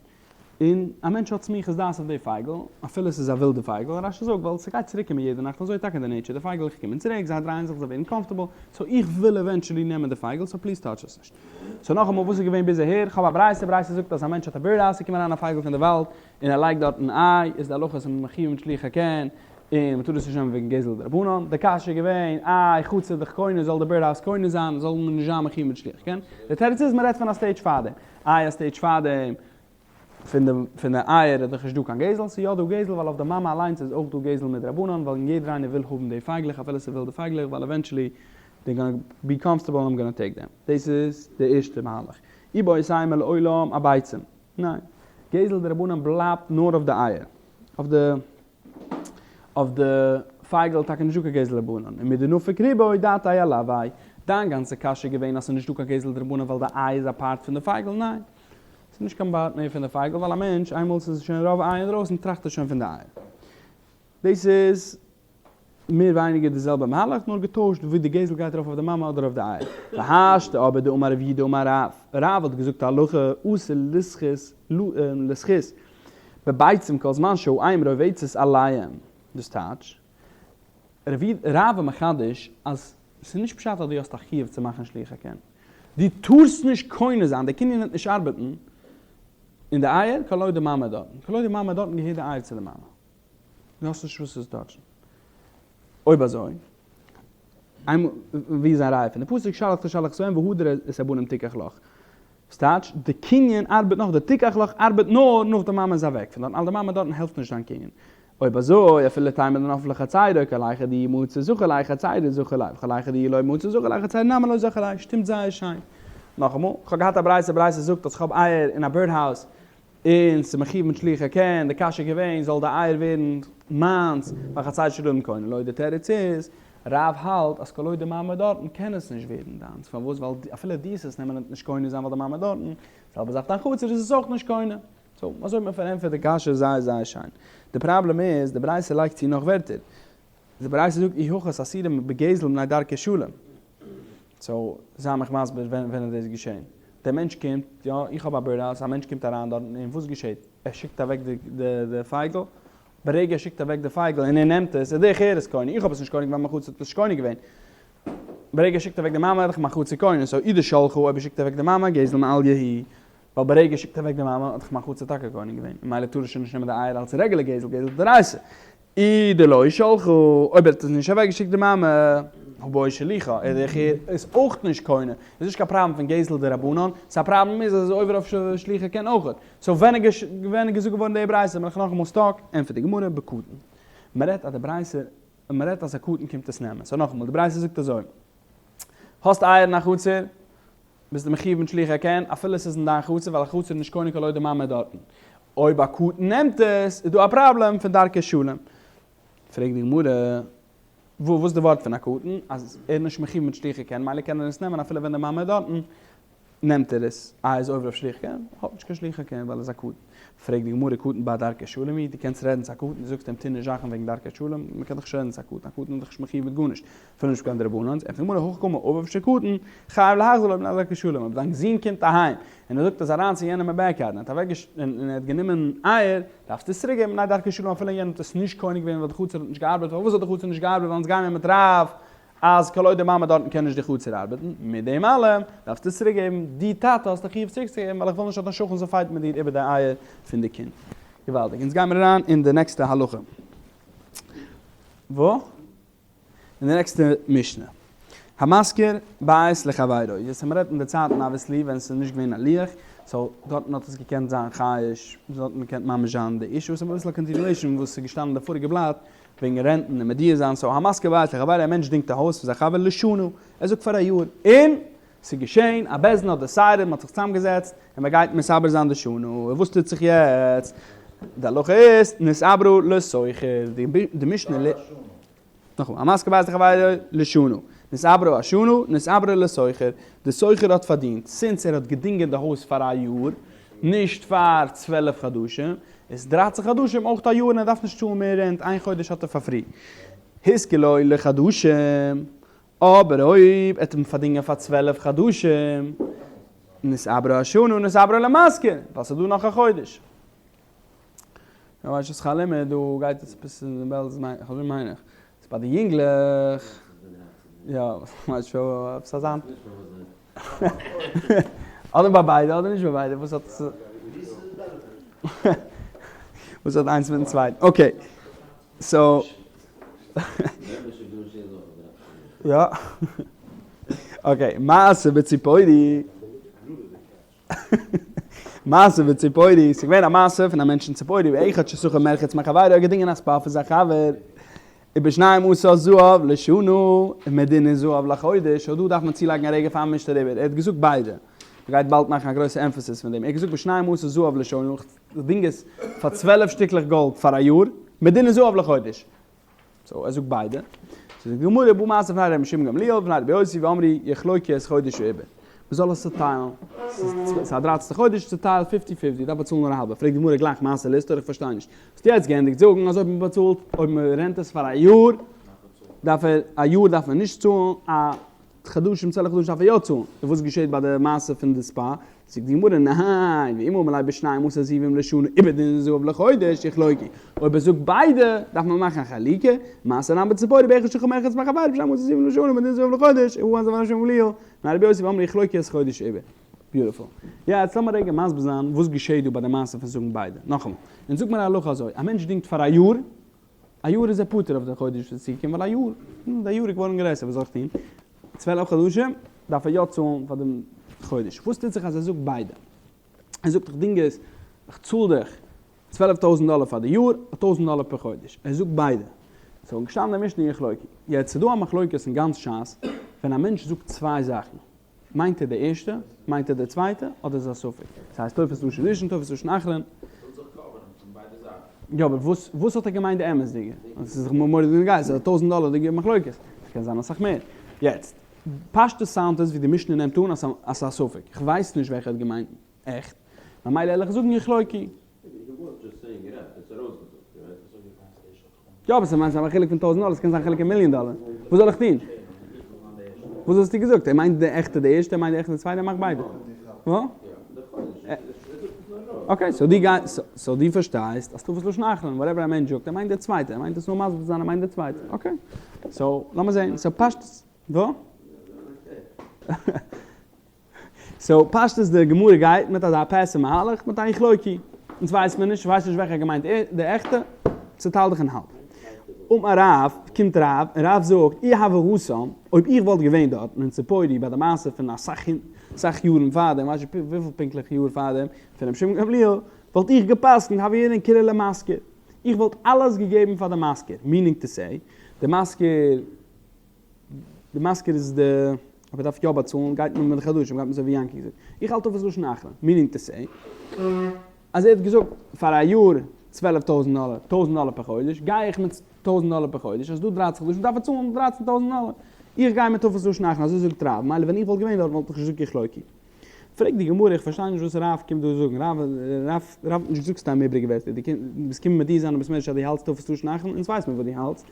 און א מענטש האט סמיכות דעת אויף די פייגל, אפילו ס'איז א ווילדע פייגל, רש"י זאגט ווייל ס'גייט צוריק קומען יעדע נאכט, אזוי איז טאקע די נעטשער, די פייגלעך קומען צוריק, זיי דרייען זיך, זיי ווערן קאמפארטעבל, סאו איך וויל עווענטשעלי נעמען די פייגל, סאו פליז טאטש עס נישט. סאו נאכאמאל וואס איז געווען ביז אהער, כ'האב א ברייתא, ברייתא זאגט אז א מענטש האט א בירד האוז, ס'קומט אריין א פייגל פון די וואלד, און ער לייגט דארטן איי, איז די הלכה אז מ'איז מחויב מיט שילוח הקן, און מ'טאר עס נישט נעמען וועגן גזל דרבנן, די קשיא איז געווען, איי חצר דאך קונה, זאל די בירד האוז קונה זיין, זאל מען נישט זיין מחויב מיט שילוח הקן, די תירוץ איז מ'רעדט פון א סטעידזש פארדעם, איי א סטעידזש פארדעם, פון די פון די אייער איז דאך נישט דא קיין גזל, ס'איז יא דא גזל ווייל אויף די מאמע אליינס איז אויך דא גזל מדרבנן ווייל יעדער איינער וויל האבן די פייגלעך אפילו ס'איז ווילדע פייגלעך ווייל עווענטשעלי דעי גאנא בי קאמפארטעבל און איים גאנא טעיק דעם. דאס איז די ערשטע מהלך. איבעית אימא לעולם אביצים. ניין. גזל דרבנן בלייבט נאר אויף די אייער. אויף די אויף די פייגל טאקע נישט דא קיין גזל דרבנן. ומדנפק רובו דעתיה עילויה. דיין גאנצע קשיא איז געווען אז ס'איז נישט דא קיין גזל דרבנן ווייל די איי איז א פארט פון די פייגל. ניין. ס'איז נישט קיין פארט מער פון די פייגל ווייל א מענטש איינמאל ס'איז שוין רוב איי אינדרויסן טראכט ער שוין פון די אייער. דאס איז מער ווייניגער די זעלבע מהלך נאר געטוישט ווי די גזל גייט ארויף אויף די מאמע אדער אויף די אייער. והשתא אבער דאמר רב יהודה אמר רב, רב האט געזאגט א הלכה אסור לסחות לסחות בביצים כל זמן שהאם רובצת עליהם. דאס טייטש רב איז מחדש אז ס'איז נישט פשט אז דו האסט א חיוב צו מאכן שילוח הקן. דו טארסט נישט קונה זיין, די קנין וועט נישט ארבעטן אין די אייער, כל עוד די מאמע איז דארטן, כל עוד די מאמע איז דארטן געהערט די אייער צו די מאמע, דו האסט נישט וואס עס צו טאטשן. אויב אזוי, איינמאל, ווי איז א ראיה פון די פסוק שלח תשלח את האם והדר את הבנים תיקח לך? ס'טייטש, די קנין ארבעט נאך, די תיקח לך ארבעט נאר נאך די מאמע איז אוועק פון דארטן, אז די מאמע איז דארטן העלפט נישט דיין קנין. אויב אזוי, אפילו תימא דנפלה לחצירו, כל היכא דאיהו מצי זכי ליה חצירו זכי ליה, וכל היכא דאיהו לא מצי זכי ליה חצירו נמי לא זכי ליה, שטימט זייער שיין. נאכאמאל, כ'האב געהאט א ברייתא, ברייתא זאגט אז כ'האב אייער אין א בירד האוז, און ס'איז מחויב מיט שילוח הקן, די קשיא איז געווען, זאל די אייער ווערן מיינס, ווייל חצר של אדם קונה לו, די תירוץ איז, רב האלט אז כל עוד די מאמע איז דארטן קען עס נישט ווערן דיינס, פארוואס? ווייל אפילו דו וועסט עס נעמען און נישט קונה זיין ווייל די מאמע איז דארטן, זעלבע זאך דיין חצר איז עס אויך נישט קונה. סאו, אזוי האט מען פארענטפערט די קשיא זייער זייער שיין. די פראבלעם איז, די ברייתא לייגט צו נאך ווערטער. די ברייתא זאגט אי הכי אסירים בגזל מפני דרכי שלום. סאו, זיי מיך מסביר ווען ווען איז דאס געשען? דער מענטש קומט, יא, איך האב א בירד האוז, א מענטש קומט אריין דארטן און וואס געשעט? ער שיקט אוועק די די פייגל, ברגע ער שיקט אוועק די פייגל און ער נעמט עס, איז דאך ער עס קונה, איך האב עס נישט קונה געווען, מיין חצר האט עס נישט קונה געווען. ברגע ער שיקט אוועק די מאמע איז דאך מיין חצר קונה, סאו אי דשלחה אויב ער שיקט אוועק די מאמע, גזל מעליא הוא ווייל ברגע ער שיקט אוועק די מאמע האט דאך מיין חצר טאקע קונה געווען, און ממילא טאר ער שוין נישט נעמען די אייער אלס רעגולער גזל, גזל דאורייתא. אי דלא שלחה, אויב ער האט עס נישט אוועק געשיקט די מאמע, הא בעי שלוחה, ער דער חיר איז אויך נישט קונה, איז נישט קיין פראבלעם פון גזל דרבנן, ס'א פראבלעם איז אז ער איז עובר אויף שילוח הקן אויכעט. סאו ווען איז ווען איז געזאגט געווארן די ברייתא בין איך נאכאמאל סטאק, ענטפערט די גמרא בקטן. מ'רעדט אז די ברייתא, מ'רעדט אז א קטן קומט עס נעמען. סאו נאכאמאל, די ברייתא זאגט אזוי, האסט אייער אין א חצר, ביסטו מחויב מיט שילוח הקן, אפילו עס איז אין דיין חצר, ווייל א חצר איז נישט קונה כל עוד די מאמע איז דארטן. אויב א קטן נעמט עס, איז דא א פראבלעם פון דרכי שלום. פרעגט די גמרא, וואס איז די ווארט פון א קטן? אז ער איז נישט מחויב מיט שילוח הקן, מילא קען ער עס נעמען אפילו ווען די מאמע איז דארטן, נעמט ער עס. איי איז עובר אויף שילוח הקן? האט נישט קיין שילוח הקן ווייל ער איז א קטן. פרעגט די גמרא, קטן בר דרכי שלום הוא? דו קענסט רעדן צו א קטן, דו זאגסט אים טו נישט זאכן וועגן דרכי שלום, מען קען דאך נישט רעדן צו א קטן, א קטן איז דאך נישט מחויב מיט גארנישט, אפילו נישט קיין דרבנן, ענטפערט די גמרא, הכי קאמר אביו של קטן, חייב להחזיר לו מפני דרכי שלום, אויב דיין זון קומט אהיים און ער זאגט אז אריין צו יענעם אין בעקיארד און האט און ער האט גענומען אייער, דארפסטו עס צוריק געבן מפני דרכי שלום אפילו יענער האט עס נישט קונה געווען ווייל די חצר האט נישט געארבעט, פארוואס האט די חצר נישט געארבעט ווייל אונז גיימיר מיט רב אז כל עוד די מאמע דארטן קען נישט די חצר ארבעטן, מיט דעם אלעם דארפסטו עס צוריק געבן, דו טאטע האסט א חיוב צוריק צו געבן ווייל איך וויל נישט אז דיין שכן זאל פייטן מיט דיר איבער די אייער פון די קינד. געוואלדיג, אונז גיימיר אריין אין די נעקסטע הלכה. וואו? אין די נעקסטע משנה. המשכיר בית לחבירו, יעצט אז מ'רעדט אין די צייטן obviously ווען ס'איז נישט געווען א לוח, סאו דארטן האט עס געקענט זיין חי'ש, דארטן געקענט ממש זיין די אישו, ס'איז אביסל א continuation וואס איז געשטאנען אין די פאריגע בלאט וועגן רענטן און מודיע זיין, סאו המשכיר בית לחבירו, א מענטש דינגט א הויז פון זיין חבר לשנה, ער זאגט פאר א יאר, און ס'איז געשען, א בית דין האט decided, מ'האט זיך צוזאמגעזעצט, און מ'גייט מתעבר זיין די שנה, און וואס טוט זיך יעצט? די הלכה איז, נתעברה לשוכר, די משנה. נאכאמאל, המשכיר בית לחבירו לשנה, נתעברה השנה, נתעברה לשוכר, די שוכר האט פארדינט, since ער האט געדינגען די הויז פאר א יאר, נישט פאר 12 חדשים, איז 13 חדשים אויך א יאר און ער דארף נישט צאלן מער רענט, איין חודש האט ער פאר free. השכיר לו לחדשים. אבער אויב ער האט אים פארדינגען פאר 12 חדשים, נתעברה השנה נתעברה למשכיר, ווייל ס'איז דא נאך א חודש. איך ווייס נישט שכר לימוד דא גייט עס עפעס אין בעלז מיין איך אזוי מיין איך. ס'איז ביי די יונגלעך. יא, כ'ווייס נישט עפעס אזא. אדער ביי ביידע אדער נישט ביי ביידע, וואס האט עס וואס האט איינס מיטן צווייטן? okay. So. יא. okay, מעשה בציפורי. מעשה בציפורי, ס'איז געווען א מעשה פון א מענטש אין ציפורי, באחד ששכר מרחץ מחבירו, ער האט געדינגען א ספא פון זיין חבר, ובשנים עשר זהב לשנה, ומדינת זהב לחודש, so דא דארף מען צולייגן א רגע פאר מ'מישט אריבער, ער האט געזאגט ביידע, מ'גייט באלד מאכן א גרויסע emphasis פון דעם, ער האט געזאגט בשנים עשר זהב לשנה, איך דינג עס פאר 12 שטיקלעך גאלד פאר א יאר, מדינת זהב לחודש. so ער זאגט ביידע. זאגט די גמרא בא מעשה בפני רבן שמעון גמליאל ובפני רבי יוסי ואמרו יחלוקו את חודש העיבור. מען זאל עס צוטיילן. ס'איז א דרייצנטע חודש, צוטייל fifty fifty, דארף באצאלן נאר א האלבע. פרעגט די גמרא גלייך מעשה לסתור, איך פארשטיי נישט. האסט יעצט געענדיגט זאגן אז אויב מען באצאלט, אויב מען rent עס פאר א יאר, דארף ער, א יאר דארף מען נישט צאלן, א חדשים 12 חדשים דארף ער יא צאלן. און וואס געשעט ביי די מעשה פון די ספא? זאגט די גמרא, ניין, ואם אמר ליה בשנים עשר זהובים לשנה ובדינר זהב לחודש יחלוקו, אויב ער זאגט ביידע דארף מען מאכן א חלוקה, מעשה נמי בציפורי באחד ששכר מרחץ מחבירו בשנים עשר זהובים לשנה ובדינר זהב לחודש, ובא מעשה בפני רבן שמעון בן גמליאל, ובפני רבי יוסי ואמרו יחלוקו את חודש העיבור. Beautiful. יעצט לאמיר רגע מסביר זיין וואס געשעט דא ביי די מעשה פון זאגן ביידע. נאכאמאל, אונז זאגט מיר א הלכה אזוי, א מענטש דינגט פאר א יאר, א יאר איז ער פטור אויף די חודש וואס איז צוגעקומען, ווייל א יאר, די יאר איז געווארן גרעסער, וואס זאל איך טון? 12 חדשים דארף ער יא צאלן פאר דעם חודש. וואס טוט זיך אז ער זאגט ביידע? ער זאגט איך דינג עס, איך צאל דיך 12 טויזנט דאלער פאר די יאר, א טויזנט דאלער פער חודש. ער זאגט ביידע. ס'איז געשטאנען אין משנה יחלוקו. יעצט ס'איז דא א מחלוקת אין גאנץ שס, ווען א מענטש זאגט צוויי זאכן, מיינט ער די ערשטע, מיינט ער די צווייטע, אדער איז עס א ספק? ס'הייסט תופס לשון ראשון, תופס לשון אחרון. יא אבער וואס וואס האט ער געמיינט די אמת'דיגע? עס איז דאך מורא'דיג נוגע, עס איז א טויזנט דאלערדיגע מחלוקת, עס קען זיין אסאך מער. יעצט, פשטות sound עס ווי די משנה נעמט אן אז ס'איז א ספק, איך ווייס נישט וועלכע ער האט געמיינט עכט, ממילא העל איך זאגן יחלוקו. יא אבער ס'מיינט א חילוק פון טויזנט דאלער, ס'קען זיין א חילוק אין מיליאן דאלער, וואס זאל איך טון? וואס האסטו געזאגט? ער מיינט די עכטע די ערשטע, ער מיינט די עכטע די צווייטע, ער מאכט ביידע. Okay, so דו גייסט, so דו פארשטייסט אז תופס לשון אחרון, whatever א מענטש זאגט, ער מיינט די צווייטע, ער מיינט עס נאר מסביר צו זיין ער מיינט די צווייטע, okay. So לאמיר זעהן, so פשטות, ווא? So פשטות די גמרא גייט מיט אזא passive מהלך מיט א יחלוקו. אונז ווייסט מען נישט, כ'ווייס נישט וועלכע האט געמיינט די עכטע, צוטייל דיך אין האלב. אמר רב, קומט רב, און רב זאגט, אי הוה התם, אויב איך וואלט געווען דארטן אין ציפורי ביי די מעשה פון אסאך אסאך יארן פארדעם, כ'ווייס נישט וויפיל פונקטליך יאר פארדעם, פון רבי שמעון גמליאל, וואלט איך גע'פסק'נט הוה ינן כולהו למשכיר. איך וואלט אלעס געגעבן פאר די משכיר, meaning to say, די משכיר, די משכיר איז די, אויב ער דארף יא באצאלן גייט מען מיט די חדשים, גייט מען אזוי ווי יענקי געזאגט. איך האלט תופס לשון אחרון, meaning to say, אז ער האט געזאגט פאר א יאר 12 טויזנט דאלער, טויזנט דאלער פער חודש, גיי איך מיט טויזנט דאלער פער חודש, אז דא 13 חדשים דארף ער צאלן 13 טויזנט דאלער. איך גיי מיט תופס לשון אחרון, אזוי זאגט רב, מילא ווען איך וואלט געווען דארט וואלט איך נישט געזאגט יחלוקו. פרעגט די גמרא, איך פארשטיי נישט וואס רב קומט דא זאגן, רב רב רב האט נישט געזאגט סתם איבריגע ווערטער, דו ביסט קומען מיט דיר זיין אין בית מדרש אז דו האלטסט תופס לשון אחרון, אונז ווייסט מען וואס דו האלטסט,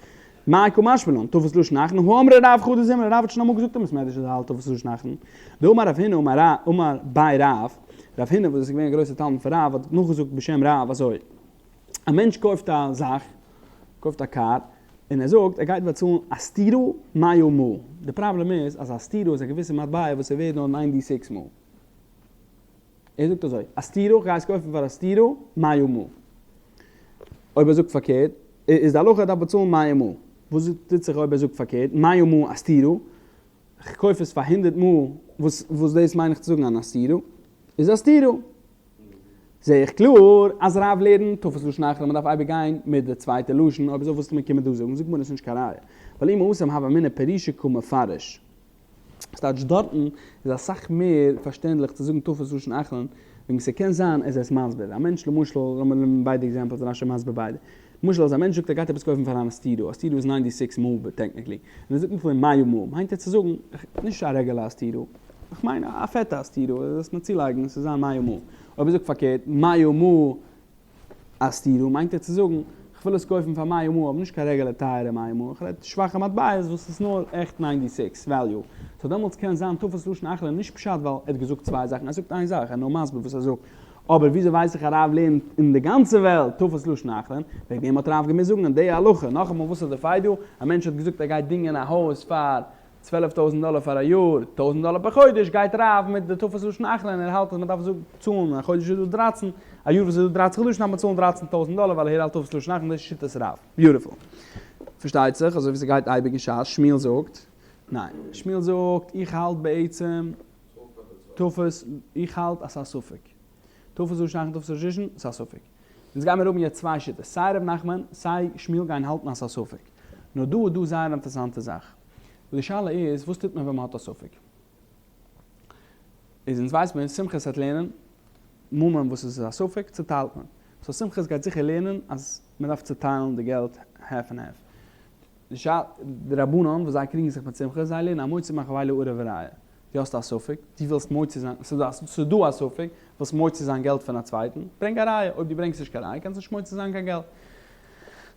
מאי קא משמע לן, תופס לשון אחרון, הא אמרה רב חדא זימנא, רב האט שוין אמאל געזאגט אין בית מדרש אז ער האלט תופס לשון אחרון, דאמר רב הונא אמר רב אמר בי רב, רב הונא וואס איז געווען א גרויסער תלמיד פון רב האט נאכגעזאגט בשם רב אזוי, א מענטש קויפט א זאך, קויפט א קאר, און ער זאגט ער גייט באצאלן א סטירא מאה מאה, די פראבלעם איז אז א סטירא איז א געוויסע מטבע וואס איז ווערד נאר ninety six מאה. ער זאגט אזוי, א סטירא, איך גיי עס קויפן פאר א סטירא מאה מאה. אויב ער זאגט פארקערט, איז די הלכה ער דארף באצאלן מאה מאה. וואס טוט זיך אויב ער זאגט פארקערט, מאה מאה א סטירא, איך קויף עס פאר הונדערט מאה, וואס וואס דאס מיין איך צו זאגן אן א סטירא, איז א סטירא. זע איך קלאר אז רב לערנט תופס לשון אחרון, מען דארף אייביג גיין מיט די צווייטע לשון, אויב אזוי וואס האט מען קומען דא זאגן, זאגט מען עס איז נישט קיין ראיה, ווייל אם התם הוה אמינא פירושי קא מפרש. ס'טייטש דארטן איז אסאך מער פארשטענדליך צו זאגן תופס לשון אחרון, וועגן ס'קען זיין ער איז עס מסביר. א מענטש למשל, לאמיר נעמען ביידע examples און רש"י מסביר ביידע. למשל אז א מענטש זאגט ער גייט עפעס קויפן פאר אן אסתירא, אסתירא איז ninety six מאה technically, און ער זאגט נאך פון מאה מאה, מיינט ער צו זאגן, נישט א רעגולער אסתירא, איך מיין א פעטע אסתירא, זאלסט מיר צולייגן ס'זאל זיין מאה מאה. אויב ער זאגט פארקערט, מאה מאה אסתירא, מיינט ער צו זאגן, כ'וויל עס קויפן פאר מאה מאה, אבער נישט קיין רעגולער טייערע מאה מאה, כ'רעד שוואכע מטבעות וואס איז נאר עכט ניינטי סיקס וועליו. סאו דעמאלטס קען זיין תפס לשון אחרון נישט פשט ווייל ער האט געזאגט צוויי זאכן, ער זאגט איין זאך, ער איז נאר מסביר וואס ער זאגט. אבער וויאזוי ווייס איך אז רב לערנט אין די גאנצע וועלט תפס לשון אחרון? וועגן דעם האט רב געמוזט זאגן אין די הלכה. נאכאמאל וואס איז די פיידא? א מענטש האט געזאגט ער גייט דינגען א הויז פאר צוועלף טויזנט דאלער פאר א יאר, טויזנט דאלער פער חודש, גייט רב מיט די תפס לשון אחרון און ער האלט אז מען דארף צאלן, א חודש איז דא דרייצן, א יאר וואס איז דא דרייצן חדשים דארף מען צאלן דרייצן טויזנט דאלער ווייל ער האלט תפס לשון אחרון, דאס איז שיטת רב. ביוטיפול. פארשטייט זיך אזוי ווי ס'גייט אייביג אין שס, שמואל זאגט, ניין, שמואל זאגט איך האלט בעצם תפס, איך האלט אז ס'איז א ספק. תפס לשון אחרון תפס לשון ראשון, ס'איז א ספק. אונז גיימיר האבן יעצט צוויי שיטות, סיי ר' נחמן, סיי שמואל גייען האלטן אז ס'איז א ספק. נאר דא איז דא זייער אינטערעסאנטע זאך. די שאלה איז, וואס טוט מען ווען מ'האט א ספק? איז אונז ווייסט מען, סומכוס וועט לערנען, ממון וואס איז א ספק, צוטיילט מען. סאו סומכוס גייט זיכער לערנען אז מ'דארף צוטיילן די געלט half and half. די רבנן וואס זיי קריגן זיך מיט סומכוס, זיי לערנען המוציא מחבירו עליו הראיה. דו האסט א ספק, דו ווילסט מוציא זיין, ס'איז דא א ספק, ווילסט מוציא זיין געלט פון א צווייטן, ברענג א ראיה, אויב דו ברענגסט נישט קיין ראיה קענסטו נישט מוציא זיין קיין געלט.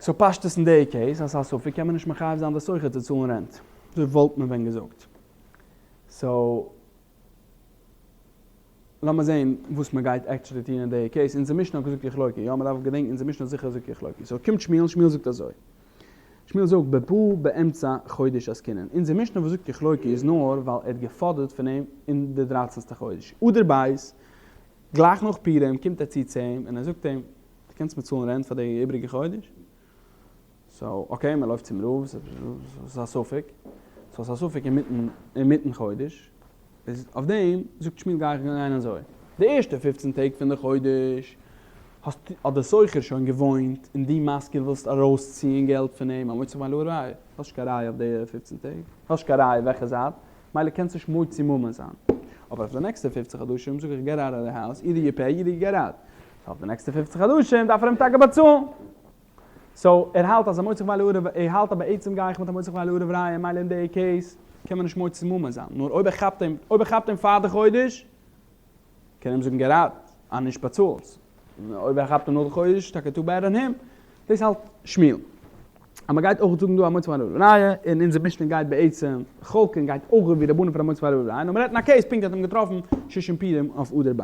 סאו פשטות אין די case אז ס'איז א ספק קען מען נישט מחייב זיין די שוכר צו צאלן רענט. אזוי וואלט מען ווען געזאגט. סאו לאמיר זעהן וואס מען גייט actually טון אין די case. אונזער משנה האט געזאגט יחלוקו, יא מען דארף געדענקן אונזער משנה האט זיכער געזאגט יחלוקו. סאו קומט שמואל, שמואל זאגט אזוי. שמואל זאגט בבא באמצע חודש עסקינן. אונזער משנה וואס זאגט יחלוקו איז נאר ווייל ער האט געפאדערט פון אים אין די דרייצנסטע חודש. אדר ב', גלייך נאך פורים קומט ער צו צו אים און ער זאגט אים, דו קענסט מיר צאלן רענט פאר די איבריגע חודש? סאו okay מען לויפט צום רב, ס'איז א ספק, סאו ס'איז א ספק אינמיטן אינמיטן חודש, איז אויף דעם זאגט שמואל גיי איך גיין אזוי, די ערשטע פופצן טעג פון די חודש האסט האט די שוכר שוין געוואוינט און דו משכיר ווילסט ארויסציען געלט פון אים, המוציא מחבירו עליו הראיה, האסט נישט קיין ראיה אויף די פופצן טעג, האסט נישט קיין ראיה וועלכע זייט, מילא קענסט נישט מוציא ממון זיין. אבער אויף די נעקסטע פופצן חדשים זאג איך get out of the house, either you pay either you get out. סאו אויף די נעקסטע פופצן חדשים דארף ער אים טאקע באצאלן. סאו ער האלט אז המוציא מחבירו עליו, ער האלט אז בעצם גיי איך מיט המוציא מחבירו עליו ראיה מילא אין די case קען מען נישט מוציא ממון זיין. נאר אויב ער כאפט אים, אויב ער כאפט אים פאר די חודש, קען ער אים זאגן get out, אז נישט באצאלסט. אויב ער כאפט אים נאך די חודש, טאקע too bad on him. דאס האלט שמואל. אז מען גייט אויך זאגן דא המוציא מחבירו עליו ראיה, און אונזער משנה גייט בעצם חולקין גייט אויך ווי רבנן פון המוציא מחבירו עליו ראיה, נאר מען רעדט אין א case פונקט האט אים געטראפן שושן פורים אויף אדר ב'.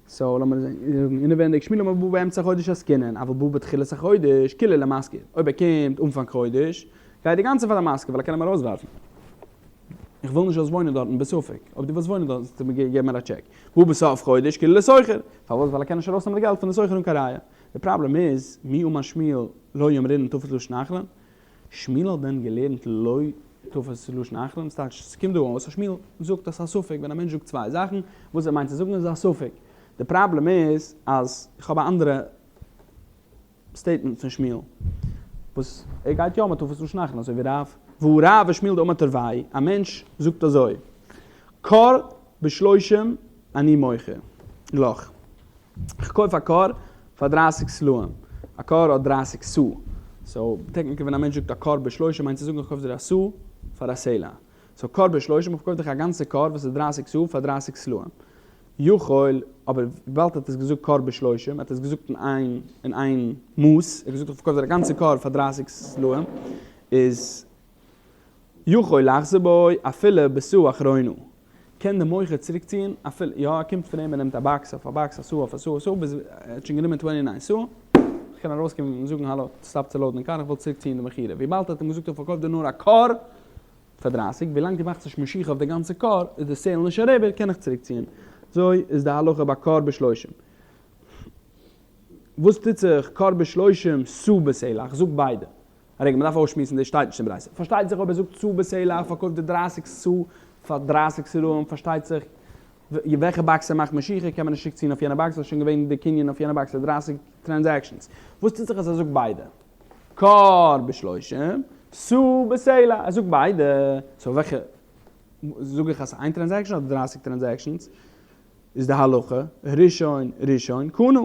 סאו לאמיר זאגן אינעווענדיג שמואל אמר בא באמצע חודש עסקינן, אבל בא בתחילת החודש, כולה למשכיר. אויב ער קומט אנפאנג חודש, גייט די גאנצע פאר די משכיר ווייל ער קען אים ארויסווארפן. איך וויל נישט זאלסט וואוינען דארטן בספק. אויב דו ווילסט וואוינען דארטן זאלסטו מיר געבן מיר א טשעק. בא בסוף חודש כולה לשוכר. פארוואס? ווייל ער קען נישט ארויסנעמען די געלט פון די שוכר אן קיין ראיה. די פראבלעם איז, מי אמר שמואל לא אמרינן תפס לשון אחרון? שמואל האט דען געלערנט לא תפס לשון אחרון? ס'טייטש, ס'קומט דא אויס אז שמואל זאגט אז ס'איז א ספק, ווען א מענטש זאגט צוויי זאכן, וואס ער מיינט צו זאגן איז א ספק. די פראבלעם איז אז איך האב א אנדערע statement פון שמואל, וואס ער גייט יא מיט תפס לשון אחרון אזוי ווי רב. והא רב ושמואל דאמר תרוייהו, א מענטש זאגט אזוי, כור בשלושים אני מוכר לך. כ'קויף א כור פאר דרייסיג סלעים, א כור האט דרייסיג סאה, סאו technically ווען א מענטש זאגט א כור בשלושים מיינט צו זאגן איך קויף דיר א סאה פאר א סלע, סאו כור בשלושים איך קויף דיך א גאנצע כור וואס איז דרייסיג סאה פאר דרייסיג סלעים, יכול, אבער וויבאלד ער האט עס געזאגט כור בשלושים, ער האט עס געזאגט אין איין אין איין מאס, ער האט געזאגט איך פארקויף דיר א גאנצע כור פאר דרייסיג סלעים, איז יכול לחזור בו אפילו בסאה אחרונה. קען די מוכר צוריק ציען אפילו יא ער קומט פון אים ער נעמט א באקס אויף א באקס א סאה אויף א סאה סאה ביז ער האט שוין גענומען twenty nine סאה איך קען ארויס קומען און זאגן האלא stop צו load ן די קאר איך וויל צוריק ציען די מכירה וויבאלד ער האט אים געזאגט איך פארקויף דיר נאר א כור פאר דרייסיג ווילאנג דו מאכסט נישט משיכה אויף די גאנצע כור איז די sale נישט אריבער קען איך צוריק ציען אזוי איז די הלכה ביי כור בשלושים וואס טוט זיך כור בשלושים סאה בסלע איך זאג ביידע א רגע, מ'דארף אויסשמועסן, דאס שטייט נישט אין ברייתא. פארשטייט זיך אויב ער זאגט סאה בסלע, ער פארקויפט די דרייסיג סאה פאר דרייסיג סלעים, פארשטייט זיך וועלכע באקס ער מאכט משיכה קען מען נישט צוריק ציען אויף יענע באקס, ווייל שוין געווען די קנין אויף יענע באקס איז דרייסיג transactions. וואס טוט זיך אז ער זאגט ביידע? כור בשלושים, סאה בסלע, ער זאגט ביידע, סאו וועלכע, זאג איך אז ס'איז איין transaction אדער דרייסיג transactions? איז די הלכה, ראשון ראשון קנה.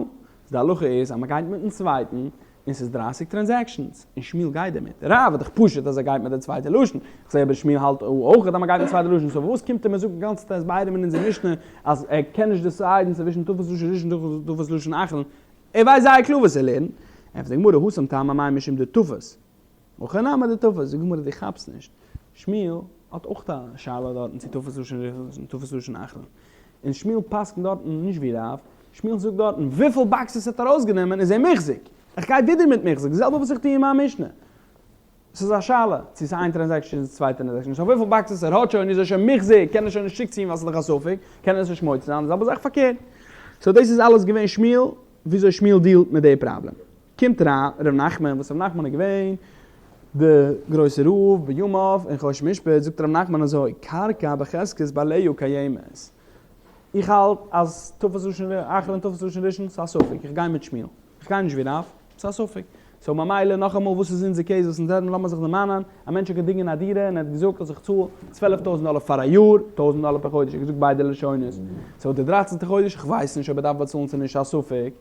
די הלכה איז אז מ'גייט מיטן צווייטן און ס'איז דרייסיג transactions, און שמואל גייט דערמיט. רב איז דאך פשוט אז ער גייט מיט די צווייטע לשון. כ'זע אבער שמואל האלט אויך אז מ'גייט מיט צווייטע לשון, סאו וואס קומט ער מיר זאגן גאנצע צייט הסברים אין אונזער משנה אז ער קען נישט decide ן צווישן תפס לשון ראשון און תפס לשון אחרון? ער ווייסט זייער קלאר וואס ער לערנט. ענטפערט די גמרא, התם טעמא מאי משום דתפס, הכא נמי דתפס, זאגט די גמרא דו כאפסט נישט, שמואל האט אויך א שאלה דארטן צו תפס לשון ראשון תפס לשון אחרון, און שמואל פסק'נט דארטן נישט ווי רב, שמואל זאגט דארטן וויפיל באקסעס ער האט ארויסגענומען איז ער מוחזק, איך גיי ווידער מיט מוחזק, די זעלבע וואס איך טו אין מיין משנה. ס'איז א שאלה צו ס'איז איין טרענזעקשאן צו צוויי טרענזעקשאנס, אויף וויפיל באקסעס ער האט שוין איז ער שוין מוחזק, קען ער שוין נישט צוריקציען ווייל ס'איז דאך א ספק, קען ער עס נישט מוציא זיין, די זעלבע זאך פארקערט. סאו דאס איז אלעס געווען שמואל, וויאזוי שמואל דיעלט מיט די פראבלעם. קומט ר' נחמן, וואס ר' נחמן איז געווען די גרויסע רב בימיו אין חושן משפט, זאגט ר' נחמן אזוי, קרקע בחזקת בעליה קיימת. איך האלט אז תפס לשון אחרון תפס לשון ראשון ס'איז א ספק, איך גיי מיט שמואל. איך גיי נישט ווי רב, ס'איז א ספק. סאו ממילא נאכאמאל וואס איז אונזער קעיס וואס אונז רעדן לאמיר זיך דערמאנען, א מענטש האט געדינגען א דירה און ער האט געזאגט אז איך צאל 12 טויזנט דאלער פאר א יאר, טויזנט דאלער פער חודש, ער האט געזאגט ביידע לשונות, סאו די דרייצענטע חודש איך ווייס נישט אויב ער דארף באצאלן צו נישט א ספק,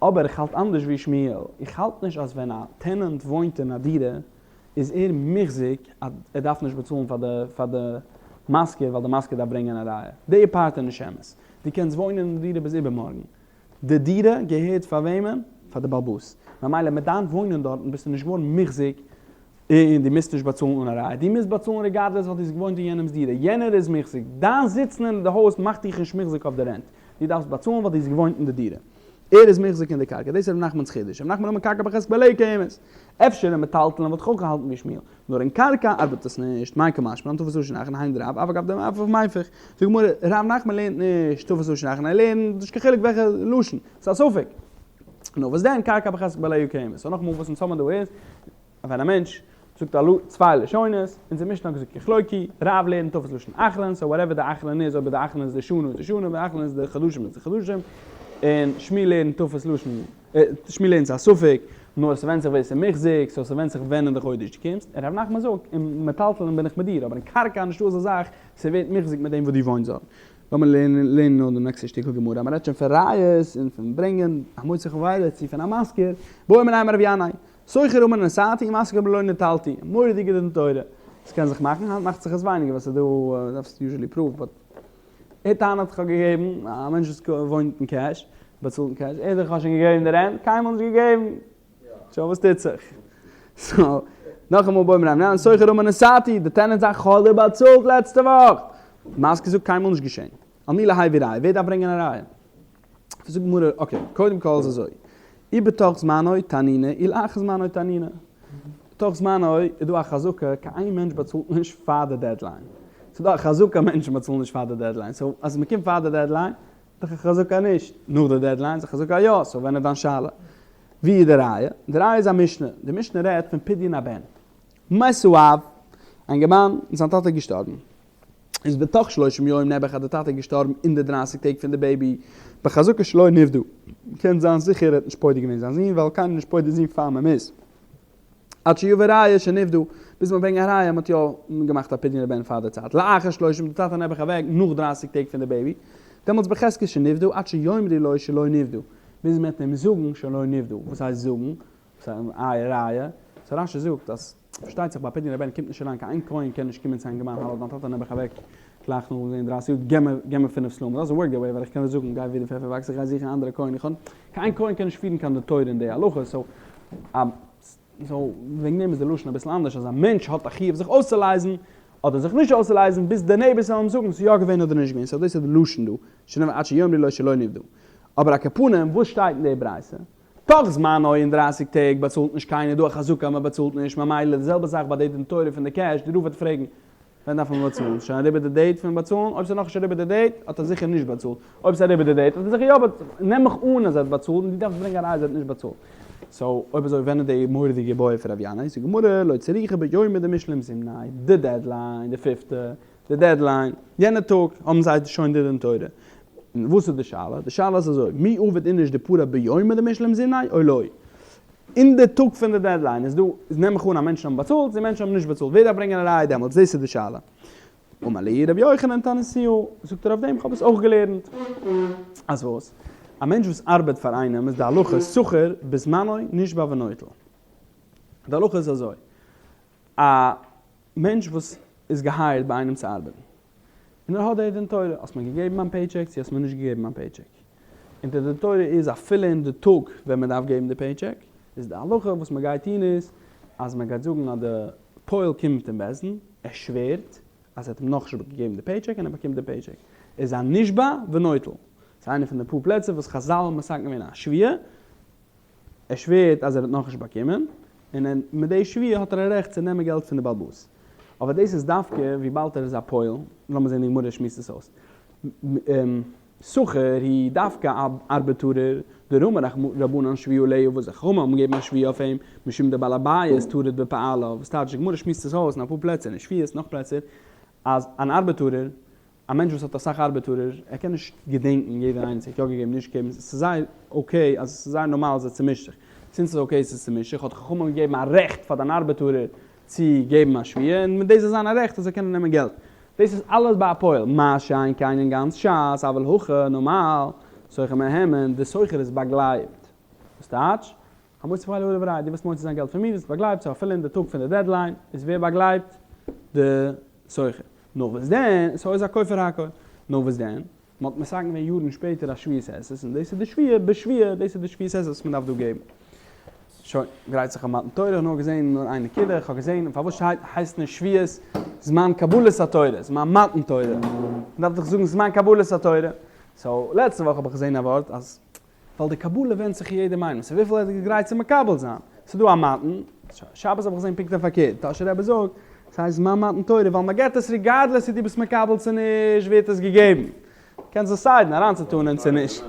אבער איך האלט אנדערש ווי שמואל, איך האלט נישט אז ווען א טענענט וואוינט אין א דירה איז ער מוחזק אז ער דארף נישט באצאלן פאר די פאר די משכיר ווייל די משכיר דארף ברענגען א ראיה, די פארט איז נישט אמת, דו קענסט וואוינען אין די דירה ביז איבערמארגן, די דירה געהערט פאר וועמען? פאר די באלבאס. ממילא מיט דיין וואוינען דארטן ביסטו נישט געווארן מוחזק און דו מוזט נישט באצאלן אן א ראיה. דו מוזט באצאלן regardless ווייל דו האסט געוואוינט אין יענעמ'ס דירה. יענער איז מוחזק. דיין זיצן אין די הויז מאכט דיך נישט מוחזק אויף די רענט. דו דארפסט באצאלן ווייל דו האסט געוואוינט אין די דירה. ער איז מוחזק אין די קרקע. דאס איז ר' נחמנ'ס חידוש. ר' נחמן אמר קרקע בחזקת בעליה קיימת. אפשר אין מטלטלין וואלט איך אויך געהאלטן ווי שמואל. נאר אין קרקע ארבעט עס נישט, מאי קא משמע לן תפס לשון אחרון היינו דרב, אף על גב דמהפך מיפך. זאגט די גמרא, ר' נחמן לערנט נישט תפס לשון אחרון, ער לערנט נישט קיין חילוק וועלכע לשון, ס'איז א ספק. נו וואס דען קרקע בחזקת בעליה קיימת. סאו נאכאמאל וואס אונז האבן דא איז, ווען א מענטש זאגט א צוויי לשונות, אונזער משנה האט געזאגט יחלוקו, רב לערנט תפס לשון אחרון, סאו whatever די אחרון איז, אויב די אחרון איז די שנה איז די שנה, אויב די אחרון איז די חדשים איז די חדשים, און שמואל לערנט תפס לשון שמואל לערנט ס'איז א ספק, נאר ס'ווענדט זיך ווער ס'איז מוחזק, סאו ס'ווענדט זיך ווען אין די חודש דו קומסט, און ר' נחמן זאגט, אין מטלטלין בין איך מיט דיר, אבער אין קרקע איז נישטא אזא זאך, ס'ווערט מוחזק מיט דעם וואס דו וואוינסט דארט. לאמיר לערנען נאר די נעקסטע שטיקל גמרא, מ'רעדט שוין פון ראיות און פון ברענגען המוציא חברו צו פון א משכיר, בעו מיניה מרב ינאי, שוכר אמר נתתי ומשכיר אמר לא נטלתי, מורא'דיגע דין תורה, ס'קען זיך מאכן, היינט מאכט זיך עס ווייניגער ווייל ס'איז דא, דארפסט usually proof, but ער טענה'ט איך האב געגעבן, א מענטש וואס וואוינט אין קעש, באצאלט אין קעש, ער זאגט איך האב שוין געגעבן די רענט, קיינמאל נישט געגעבן, שוין וואס טוט זיך? סאו, נאכאמאל בעו מיניה מרב ינאי, שוכר אמר נתתי, די טענענט זאגט כ'האב דיר באצאלט לעצטע וואך, משכיר זאגט קיינמאל נישט געשען, על מי להביא ראיה, ווער דארף ברענגען א ראיה? זאגט די גמרא, okay, קודם כל איז אזוי, אי בתוך זמנו תנינא, אי לאחר זמנו תנינא. בתוך זמנו איז דא א חזקה, קיין איין מענטש באצאלט נישט פאר די deadline. ס'איז דא א חזקה מענטשן באצאלן נישט פאר די deadline, סאו אז מ'קומט פאר די deadline, איז דאך א חזקה נישט, נאך די deadline איז א חזקה יא, סאו ווען איז דיין שאלה? ווי איז די ראיה? די ראיה איז א משנה, די משנה רעדט פון פדיון הבן. מת האב, א אינגערמאן און זיין טאטע איז געשטארבן. איז בתוך שלושים יום נעבעך אז די טאטע איז געשטארבן אין די דרייסיג טעג פון די baby, בחזקה שלא נפדה, קען זיין זיכער ער האט נישט פודה געווען זיין זון ווייל קיינער נישט פודה זון פאר מען מוז, עד שיבא ראיה שנפדה, ביז מען ברענגט א ראיה אז מען האט יא געמאכט א פדיון הבן פאר די צייט, לאחר שלושים די טאטע נעבעך אוועק נאך דרייסיג טעג פון די baby, דעמאלטס בחזקה שנפדה עד שיאמרו לו שלא נפדה, ביז מען וועט אים זאגן שלא נפדה, וואס הייסט זאגן? איי ראיה? סאו רש"י זאגט אז פארשטייט זיך ביי פדיון הבן קומט נישט אריין קיין איין כהן קען נישט קומען צו א אינגערמאן האלא דיין טאטע נעבעך אוועק גלייך נאך זעהן דרייסיג יאר געב מיר געב מיר פינף סלעים doesn't work that way ווייל איך קען דיר זאגן גיי ווי די פעפער וואקסט איך גיי זוכן א אנדערע כהן איך האב קיין איין כהן קען נישט פירן קיין דין תורה אין די הלכה סאו סאו וועגן דעם איז די לשון אביסל אנדערש אז א מענטש האט א חיוב זיך אויסצולייזן אדער זיך נישט אויסצולייזן ביז די neighbors זאלן אים זאגן ס'איז יא געווען אדער נישט געווען סאו דאס איז די לשון דא שנאמר עד שיאמרו לו שלא נפדה אבער על כל פנים וואס שטייט אין די ברייתא? תוך זמנו אין דרייסיג טעג באצאלט נישט קיינער, דא א חזקה מען באצאלט נישט, ממילא די זעלבע זאך ביי די דין תורה פון די קעש, די רב וועט פרעגן ווען דארף מען באצאלן, שוין אריבער די date פון באצאלן, אויב ס'איז נאכנישט אריבער די date האט ער זיכער נישט באצאלט, אויב ס'איז אריבער די date האט ער זיכער יא באצאלט, נעם מיך אן אז ער האט באצאלט און דו דארפסט ברענגען א ראיה אז ער האט נישט באצאלט. סאו אויב אזוי ווען איז די מורא'דיגע בעיא פון רב ינאי? זאגט גמרא לא צריכא ביומא דמשלם זימניה, די deadline, די פיפטע, די deadline, יענע טאג האבן זיי שוין די דין תורה. און וואס איז די שאלה? די שאלה איז אזוי, מי עביד איניש דפרע ביומא דמשלם זימניה או לא? אין די טאג פון די deadline איז דא, נעם איך אן אז מענטשן האבן באצאלט, צו מענטשן האבן נישט באצאלט, ווער דארף ברענגען א ראיה דעמאלטס? דאס איז די שאלה. אמר להו רבי יוחנן תניתוה, זאגט ער אויף דעם, איך האב עס אויך געלערנט. אז וואס? א מענטש וואס ארבעט פאר איינעם איז די הלכה שכיר בזמנו נשבע ונוטל. די הלכה איז אזוי, א מענטש וואס איז געהייערט ביי איינעם צו ארבעטן, און ער האט די דין תורה, האסט מיר געגעבן מיין paycheck צו האסט מיר נישט געגעבן מיין paycheck, און די דין תורה איז אפילו אין די טאג ווען מען דארף געבן די paycheck, איז די הלכה וואס מען גייט טון איז אז מען גייט זאגן אז די פועל קומט אין בית דין, ער שווערט אז ער האט אים נאכנישט געגעבן די פעיטשעק און ער באקומט די פעיטשעק, איז א נשבע ונוטל. ס'איז איינע פון די פאר פלעצער וואס חזל האבן מתקן געווען א שבועה, ער שווערט אז ער האט נאכנישט באקומען, און מיט די שבועה האט ער א רעכט צו נעמען געלט פון די בעל הבית. אבער דאס איזדווקא וויבאלד ער איז א פועל, לאמיר זען די גמרא שמועסט עס אויס. שכיר הוא דווקא א ארבעטארער, דרמו רבנן שבועה עליה וואס די חכמים האבן געגעבן א שבועה אויף אים, משום דבעל הבית טרוד בפועליו, וואס טייטש די גמרא שמועסט עס אויס אין אפאר פלעצער אין שבועות נאך פלעצער, אז אן ארבעטארער, א מענטש וואס האט אסאך ארבעטארער, ער קען נישט געדענקן יעדער איינער צו ער האט יא געגעבן נישט געגעבן, ס'איז זייער okay אז ס'איז זייער נארמאל אז ער צומישט זיך, since ס'איז okay ס'איז צומישט זיך האט חכמים געגעבן א רעכט פאר דיין ארבעטארער צו געבן א שבועה און מיט דאס זאל זיין א רעכט אז זיי קענען נעמען געלט. דאס איז אלעס ביי א פועל, מה שאין כן אין גאנץ שס, אבל הכא נארמאל, שוכר מהימן, די שוכר איז באגלייבט. וואס טייטש? המוציא שכרו עליו ראיה, דו ווילסט מוציא זיין געלט פון מיר, ביסט באגלייבט, so אפילו אין די טאג פון די deadline, איז ווער באגלייבט? די שוכר. נאר וואס דען, so איז א כופר הכל. נאר וואס דען, מען האט מתקן געווען יארן שפעטער א שבועת הסת, און דאס איז די שבועה בשבועה, דאס איז די שבועת הסת וואס מען דארף דא געבן. שוין, גרייט זיך אויף מתן תורה, איך האב נאר געזען נאר איין נקודה, איך האב געזען פארוואס הייסט נישט שבועות זמן קבלת התורה, זמן מתן תורה, מען דארף דאך זאגן זמן קבלת התורה, so לעצטע וואך האב איך געזען א ווארט אז ווייל די קבלה ווענדט זיך אין יעדעם איינעם, ס'איז וויפיל ער איז גרייט צו מקבל זיין. ס'איז דא א מתן, שבת האב איך געזען פונקט פארקערט, טאהשער רבי זאגט, ס'הייסט זמן מתן תורה ווייל מ'געט עס regardless צו דו ביסט מקבל צו נישט ווערט עס געגעבן. קענסט decide ן אריינצוטאן און צו נישט.